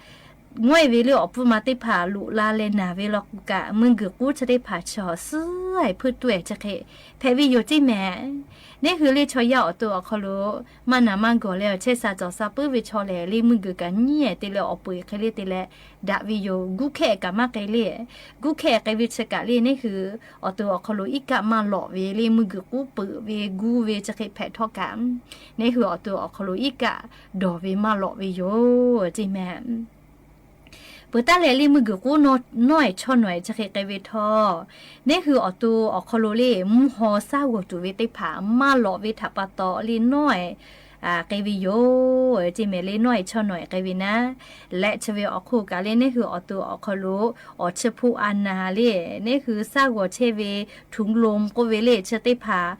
ngawehˇ ve le awˬ pfuhˇ ma teˇ hpaˍ loꞈ la leh naˬ ve law k'o kaꞈ, mui guiˬ k'uˉ chi teˇ hpaˍ chi awˬ suhˉ ehˍ hpuiˇ tuˇ ehˍ chi hk'e hpehꞈ ve yoˬ ceˇ mehˍ. Neˇ hui le chaw yaˇ awˬ to awˬ hk'aw lo maˇ naˬ maˇ gawˬ leh awˬ chehˇ sha cawˬ sha puiˉ ve chaw lehˬ le, mui guiˬ kaꞈ nyiˉ ehˍ te leh awˬ peuˬ hk'e le te leh daꞈ ve yoˬ. Guˇ hkehˇ kaꞈ maˇ k'ai le, guˇ hkehˇ k'ai ve chi kaꞈ le, neˇ hui awˬ to awˬ hk'aw lo iˉ kaˆ maˇ lawꞈ ve le, mui guiˬ k'uˉ peuˬ ve guˇ ve chi hk'e hpehꞈ htawˇ kaꞈ, neˇ hui awˬ to awˬ hk'aw lo iˉ kaˆ dawˬ ve maˇ lawꞈ ve yoˬ ceˇ mehˍ. Peuˬ taˉ leh le mui guiˬ k'uˉ nawˉ ehˍ chaw nawˬ ehˍ chi hk'e k'ai ve htawˇ, neˇ hui awˬ to awˬ hk'aw lo le mvuhˇ haw shaˉ g'awˬ tuˬ ve teˇ hpaˍ maˇ lawꞈ ve htaꞈ pa taw le nawˉ ehˍ k'ai ve yoˬ ceˇ mehˍ. Le nawˉ ehˍ chaw nawˬ ehˍ k'ai ve naˉ, leh chi ve awˬ hk'oˆ kaꞈ le neˇ hui awˬ to awˬ hk'aw lo awˬ chi hpu a naˍ le, neˇ hui shaˉ g'awˬ chehˇ ve ถุงลม k'oˆ ve le chi teˇ hpaˍ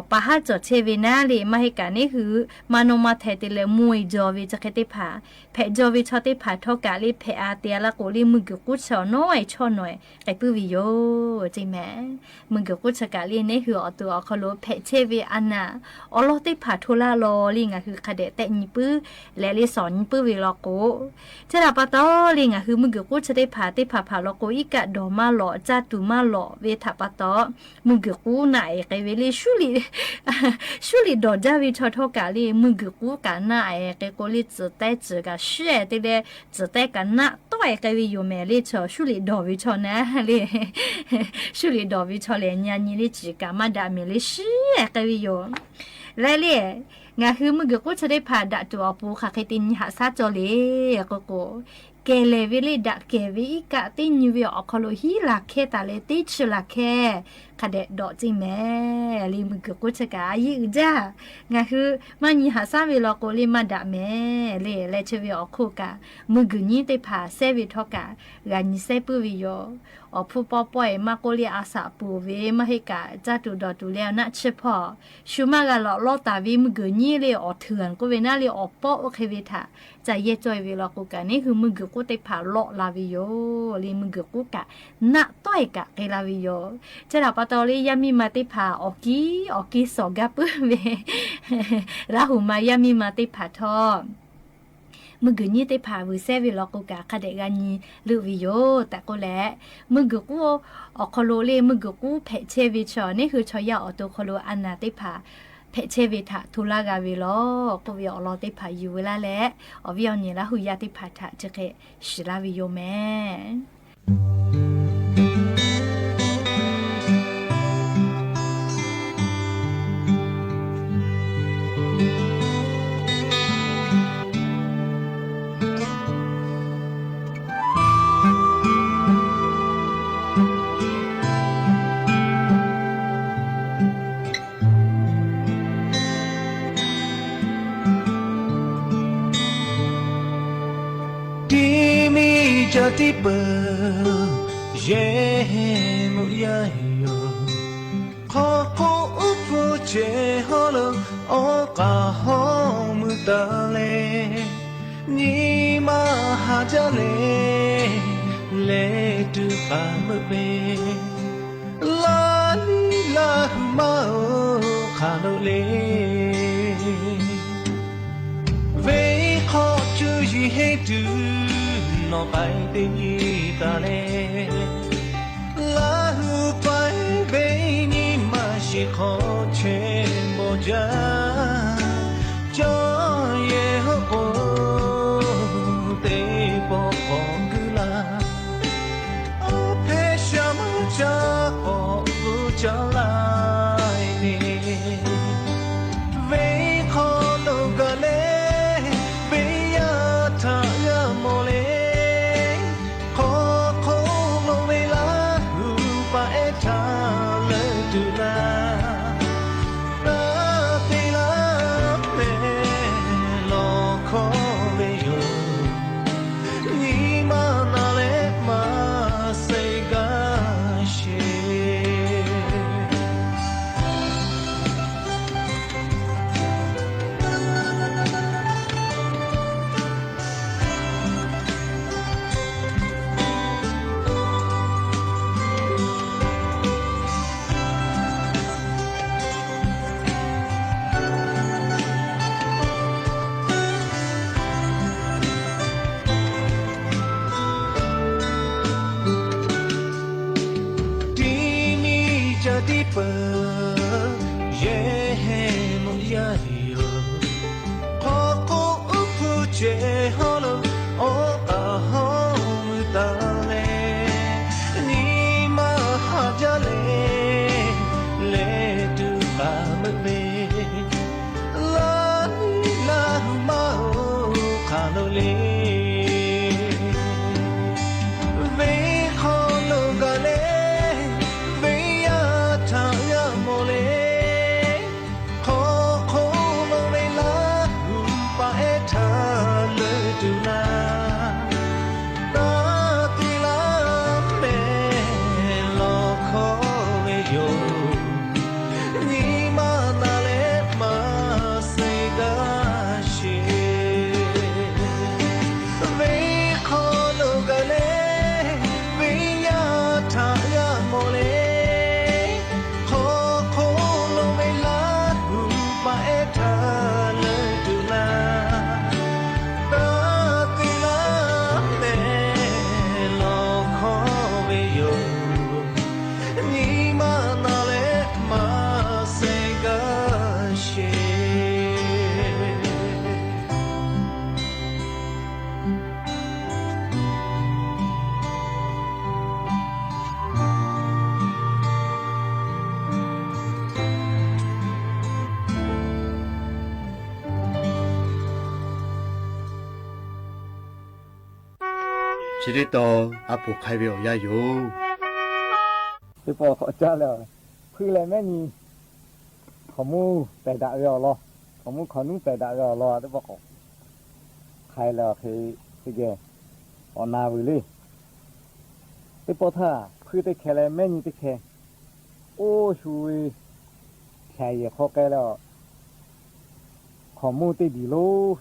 pa haˉ cawˬ chehˇ ve naˉ le, maˇ heˆ kaꞈ neˇ hui maˇ nawˇ maˇ hteh te leh mvuhˇ e jaw ve chi hk'e teˇ hpaˍ hpehꞈ jaw ve chaw teˇ hpaˍ htawˇ kaꞈ le hpehꞈ a te a laˇ k'o le, mui guiˬ k'uˉ chi nawˉ ehˍ chaw nawˬ ehˍ k'ai puiˉ ve yoˬ ceˇ mehˍ. Mui guiˬ k'uˉ chi kaꞈ le neˇ hui awˬ to awˬ hk'aw lo hpehꞈ chehˇ ve a naˍ awˬ lawn teˇ hpaˍ hto laˇ law le ngaˬ hui hk'a dehꞈ tehˆ nyi puiˉ leh le shawˍ nyi puiˉ ve law k'o, chi htaꞈ pa taw le ngaˬ hui mui guiˬ k'uˉ chi teˇ hpaˍ teˇ hpaˍ hpaˍ law k'o iˉ kaˆ dawˬ maˇ lawꞈ, caˇ tuˬ maˇ lawꞈ ve htaꞈ pa taw, mui guiˬ k'uˉ naˆ ehˍ k'ai ve le shuˉ liꞈ dawˬ jaˇ ve chaw htawˇ kaꞈ le mui guiˬ k'uˉ kaꞈ naˆ ehˍ k'ai k'o le tcuhˍ tehˉ tcuhˍ kaꞈ shiˉ ehˍ te leh tcuhˍ tehˉ kaꞈ naˆ tawˆ ehˍ k'ai ve yoˬ mehˍ le chaw shuˉ liꞈ dawˬ ve chaw naˉ le. Shuˉ liꞈ dawˬ ve chaw lehˬ nyi a nyi le ciˍ kaꞈ maˇ daꞈ mehˍ le shiˉ ehˍ k'ai ve yoˬ. Leh le ngaˬ hui mui guiˬ k'uˉ chi teˇ hpaˍ daꞈ tuˬ awˬ pon hk'aˬ hk'e te nyi haꞈ shaˉ cawˇ le k'o k'o, kehˬ lehˬ ve le daꞈ kehˬ ve iˉ kaˆ teˇ nyi ve awˬ hk'aw lo hiˉ laˬ hkehˇ taˍ leh teˇ chi laˬ hkehˇ hk'a dehꞈ dawꞈ ceˇ mehˍ le. Mui guiˬ k'uˉ chi kaꞈ a yeˇ uiˍ jaˇ. Ngaˬ hui maˇ nyi haꞈ shaˉ ve law k'o le maˇ daꞈ mehˍ le. Leh chi ve awˬ hk'oˆ kaꞈ mui guiˬ nyiˉ teˇ hpaˍ sehˉ ve htawˇ kaꞈ g'a nyi sehˉ puiˉ ve yoˬ. Awˬ hpfuhˇ pawˇ pawehˇ maˇ k'oˆ le a shaꞈ ponˬ ve maˇ heˆ kaꞈ caˇ tuˬ dawˬ tuˬ leh awˬ naˆ chi hpawˇ shu maˇ g'a lawꞈ lawˇ taˍ ve mui guiˬ nyiˉ le awˬ hteuꞈ k'oˆ ve naˉ le awˬ pawˆ oˇ hk'e ve htaꞈ ca yehˇ cawˇ e ve law k'o kaꞈ neˇ hui mui guiˬ k'uˉ teˇ hpaˍ lawꞈ la ve yoˬ le. Mui guiˬ k'uˉ kaꞈ naˆ tawˆ e kaꞈ k'ai la ve yoˬ. Chi htaꞈ pa taw le yaˇ miˇ ma teˇ hpaˍ awˬ kiˉ awˬ kiˇ shawˍ gaˇ puiˉ ve Laˇ huˍ ma yaˇ miˇ ma teˇ hpaˍ htawˇ mui guiˬ nyiˉ teˇ hpaˍ vuiˬ sehˉ ve law k'o kaꞈ hk'a dehꞈ g'a nyi leuˆ ve yoˬ tehꞈ k'oˆ leh, mui guiˬ k'uˉ awˬ hk'aw lo le mui guiˬ k'uˉ hpehꞈ chehˇ ve chaw neˇ hui chaw yaˇ awˬ to hk'aw lo a naˍ teˇ hpaˍ hpehꞈ chehˇ ve htaꞈ hto laˇ g'a ve law k'oˆ ve awˬ lawn teˇ hpaˍ yuˬ ve laˇ leh, awˬ viˉ awˬ nyi Laˇ huˍ yaˇ teˇ hpaˍ htaꞈ chi hk'e shiˍ laˇ ve yoˬ mehˍ. Tiˇ miˇ ca tiˇ peuˬ yehˬ muꞈ yaˇ yoˬ. Hk'aw hk'oˆ uˉ hpu cehˬ hawˉ lo awˬ k'aˍ hawˉ mui taˍ leh, nyi ma haˍ jaˇ leh, leh tuꞈ k'aˍ meuˆ ve Laˇ liˇ Laˇ huˍ maˇ oˬ hk'aˬ lo le. Venˇ hk'aw cuˇ yiˍ henˇ tuˬ nawˬ k'ai teˇ nyi taˍ leh, Laˇ huˍ paiˇ venˇ nyi ma shiˍ hk'aw chehˇ bawˬ jaˇ. Cawˇ yehˬ hoˆ k'o, teˇ pawˆ k'awꞈ guˇ laˇ. Awˬ hpehˇ sha meuˇ ca k'awꞈ g'uˇ caˇ laˇ ve, venˇ hk'aw lo gaˬ leh Chi teˇ taw a poˍ hk'ai ve awˬ yanˇ yoˬ. Teˇ pawˆ k'awꞈ caˇ leh, hpuiˇ leh mehˉ nyi hkaoˍmonˇ pehˬ daꞈ ve awˬ lawn, hkaoˍmonˇ hkaoˍ nuˉ pehˬ daꞈ ve awˬ lawn teˇ pawˆ k'awꞈ hk'ai leh, awˬ hk'e teˇ geh k'awꞈ na veuˬ le. Teˇ pawˆ htaˇ hpuiˇ teˇ hkeh leh mehˉ nyi teˇ hkeh oˇ shu ve hpyaꞈ yehˬ hk'aw k'ai leh, hkaoˍmonˇ teˇ diˬ lonˉ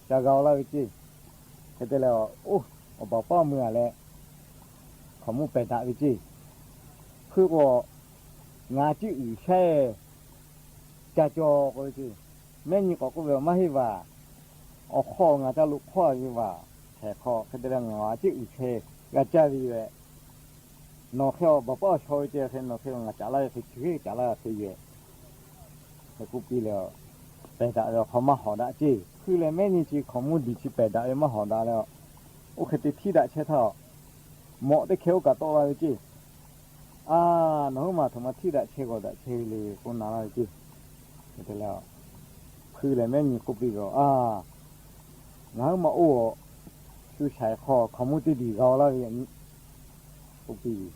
ca g'a-o laˇ ve ceˇ. Hk'e te leh, oˇ, awˬ baˬ paˉ mui-a leh, hkaoˍmonˇ pehˬ daꞈ ve ceˇ. Hpuiˇ k'o, ngaˬ ciˉ uiˍ shaˉ-e ca caw k'oˆ ve ceˇ. Mehˉ nyi k'awꞈ k'oˆ ve, Maˇ heˆ vaˬ, awˬ hk'aw ngaˬ ca loꞈ hkawˇ ve vaˬ, hk'e hk'aw hk'e te leh ngaˬ ciˉ uiˍ hk'e g'a caˇ ve yoˬ. Nawˬ hk'e awˬ baˬ paˉ awˬ shaw ve ceˇ, hk'e nawˬ hk'e ngaˬ caꞈ laˇ ve hk'e, chi hk'e caꞈ laˇ ve hk'e yoˬ. Hk'e k'oˆ piˇ leh, pehˬ daꞈ ve awˬ hk'aw maˇ hawˍ daꞈ ceˇ. Hpuiˇ leh mehˉ nyi chi hkaoˍmonˇ diˬ chi pehˬ daꞈ ve maˇ hawˍ daꞈ leh, oˇ hk'e te htiˇ daꞈ chehˇ htaˇ, mawꞈ teˇ hkeh oˇ kaꞈ tawˆ la ve ceˇ. A, nawˬ huiˉ maˬ htoꞈ ma htiˇ daꞈ chehˇ g'awˬ daꞈ chehˇ ve le k'oˆ na laˇ ve ceˇ. Hk'e te leh, hpuiˇ leh mehˉ nyi k'oˆ piˇ ve, A, ngaˬ huiˉ maˬ oˇ shu shaiˍ hk'aw hkaoˍmonˇ teˇ diˬ g'a-o laˇ ve yaꞈ nyi k'oˆ piˇ ve.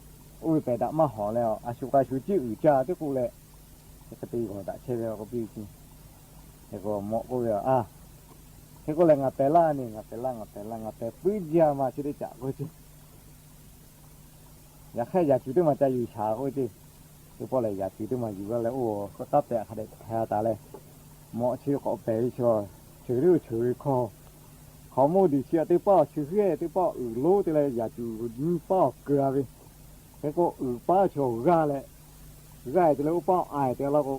Oˇ ve pehˬ daꞈ maˇ hawˍ leh, a shu k'a shu ciˉ uiˍ caˇ teˇ k'oˆ leh, hk'e te g'awˬ daꞈ chehˇ ve k'oˆ piˇ ve ceˇ. Hk'e k'o mawꞈ k'oˆ ve, A, hk'e k'oˆ leh ngaˬ pehˬ laˇ neˬ, ngaˬ pehˬ laˇ, ngaˬ pehˬ laˇ, ngaˬ pehˬ puiˉ jaˇ ma chi teˇ caꞈ k'oˆ ve ceˇ. Yaꞈ hk'aˇ yaꞈ cuˬ teˇ maˬ ca yuˬ shaˍ k'oˆ ve ceˇ. Teˇ pawˆ lehˬ yaꞈ cuˬ teˇ maˬ yuˬ laˇ leh, oˇ k'aˉ pehꞈ hk'a dehꞈ hpehꞈ taˍ leh, mawꞈ chi k'awꞈ pehˬ ve chaw, cheuˬ teˇ oˇ cheuˬ ve hkawˇ, hkaoˍmonˇ diˬ chi teˇ paˆ awˬ chi hk'e teˇ paˆ uiˍ lonˉ te leh yaꞈ cuˬ nyiˇ paˆ awˬ keu-a ve. Hk'e k'o uiˍ paˉ chaw g'aˇ leh, g'aˇ-e te leh oˇ paˆ a-e te laˇ k'o,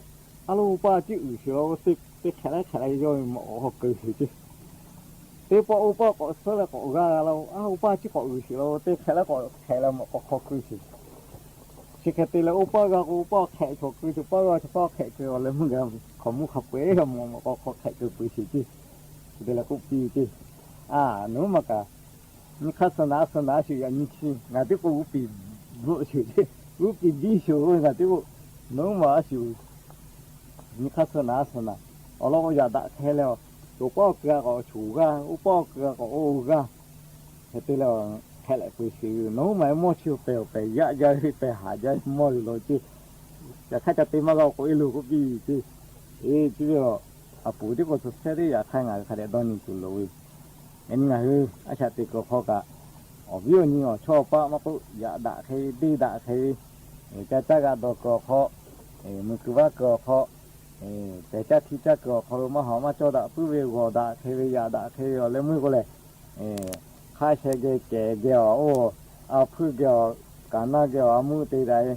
a lo oˇ paˆ ciˉ uiˍ sheˍ law k'o, teˇ hk'ehꞈ leh hk'ehꞈ leh yawˇ ve mawꞈ k'awꞈ hk'aw keu sheˍ ceˇ. Teˇ pawˆ oˇ paˆ k'awꞈ suhˉ leh k'awꞈ g'aˇ g'a laˇ k'o, a oˇ paˆ ciˉ k'awꞈ uiˍ sheˍ law k'o, teˇ hk'ehꞈ leh k'awꞈ hk'ehꞈ leh mawꞈ k'awꞈ hk'aw keu sheˍ. Chi hk'e te leh oˇ paˆ g'a k'o, oˇ paˆ hk'ehꞈ chaw keu, chaw paˆ g'a, chaw paˆ hk'ehꞈ keu, awˬ leh meuˇ g'a hkaoˍmonˇ hk'a peu-eˬ g'a mawꞈ k'awꞈ hk'aw hk'ehꞈ keu peuˬ sheˍ ceˇ. Hk'e te leh k'oˆ piˇ ceˇ. A, nawˬ huiˉ maˬ kaꞈ nyi hk'aˇ suh naˍ suh naˍ sheˍ yaꞈ nyi chi ngaˬ tiˉ k'o g'uˇ piˍ bvuhꞈ sheˍ ceˇ, g'uˇ piˍ biˇ sheˍ k'oˆ ve ngaˬ tiˉ k'o, nawˬ huiˉ maˬ a shu nyi hk'aˇ suh naˍ suh naˍ, awˬ lawn k'o yaꞈ daꞈ hk'e leh, oˇ paˆ awˬ keu g'a k'awꞈ choˬ g'aˇ, oˇ paˆ awˬ keu g'a k'awꞈ oˇ g'aˇ. Hk'e te leh hk'ehꞈ leh peu sheˍ ve, nawˬ huiˉ maˬ ve mawˇ chi pehˬ awˬ pehˬ yaꞈ jaˇ ve, pehˬ haꞈ jaˇ ve mawˇ ve law ceˇ. Yaꞈ hk'aˇ ca te maˇ g'a k'oꞈ e loˬ k'oˆ piˇ ceˇ. E, chi ve a poˍ tiˉ k'o suh shehˉ teˇ yaꞈ hk'aˇ ngaˬ hui hk'a dehꞈ dawˇ nyi tuˬ loˍ ve. Yaꞈ nyi ngaˬ hui a shaꞈ teꞈ kuiˬ awˬ hk'aw kaꞈ, awˬ viˉ awˬ nyi awˬ chawˇ awˬ paˆ maˇ k'oˆ, yaꞈ daꞈ hk'e ve, deˇ daꞈ hk'e ve, ca caˇ g'a dawˬ kuiˬ awˬ hk'aw, mui kuiˬ vaˇ kuiˬ awˬ hk'aw, pehˬ caˇ htiˇ caˇ kuiˬ awˬ hk'aw lo maˇ hawˍ maˇ cawˇ daꞈ puiˉ ve, g'awˬ daꞈ hk'e ve, yaꞈ daꞈ hk'e ve awˬ leh meuˇ k'o lehˬ, hk'aˇ sheh geh kehˬ geh awˬ, oˇ, a hpuiˇ geh awˬ, kaˍ naˇ geh awˬ, a muˇ te daꞈ e,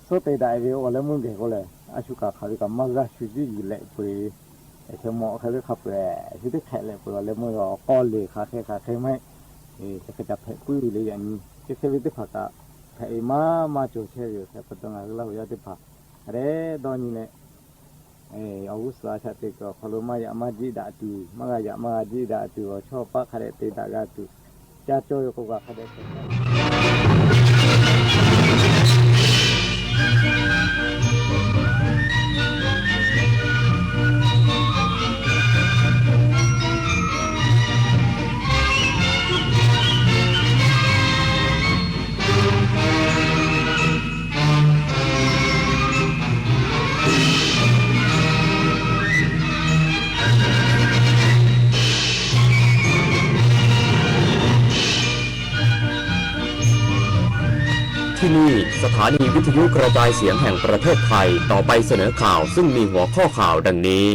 suhˉ te daꞈ e ve awˬ leh meuˇ geh k'o lehˬ, a shu kaꞈ hk'aˬ ve kaꞈ maˇ g'a shu jiˇ yuˬ lehꞈ peu-eˬ ve. Yaꞈ hk'e mawꞈ hk'e ve hk'a peu-eˬ shu teˇ hk'ehꞈ lehꞈ peu-eˬ awˬ leh meuˇ awˬ k'aw leˬ hk'aˬ hk'e hk'aˬ hk'e maˇ heˆ. Chi hk'e ca hpehꞈ puiˉ ve le yaꞈ nyi. Chi hk'e ve teˇ hpaˍ kaꞈ hpehꞈ ve maˇ maˇ cawˬ chehˇ ve yoˬ. Hk'e pa taw ngaˬ hui Laˇ huˍ yaˇ teˇ hpaˍ hk'a dehꞈ dawˇ nyi leh, awˬ g'uˇ suhˍ a shaꞈ teꞈ kuiˬ awˬ hk'aw lo maˇ yaꞈ maˇ jiˆ daꞈ tuˬ, maˇ g'a yaꞈ maˇ g'a jiˆ daꞈ tuˬ, awˬ chawˇ paˆ hk'a dehꞈ te daꞈ g'a tuˬ, caˇ cawˇ ve k'o g'a hk'a dehꞈ hpehꞈ. ที่นี่ สถานีวิทยุกระจายเสียงแห่งประเทศไทย ต่อไปเสนอข่าว ซึ่งมีหัวข้อข่าวดังนี้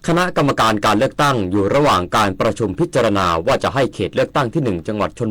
คณะกรรมการการเลือกตั้งอยู่ระหว่างการประชุมพิจารณาว่าจะให้เขตเลือกตั้งที่หนึ่ง จังหวัดชล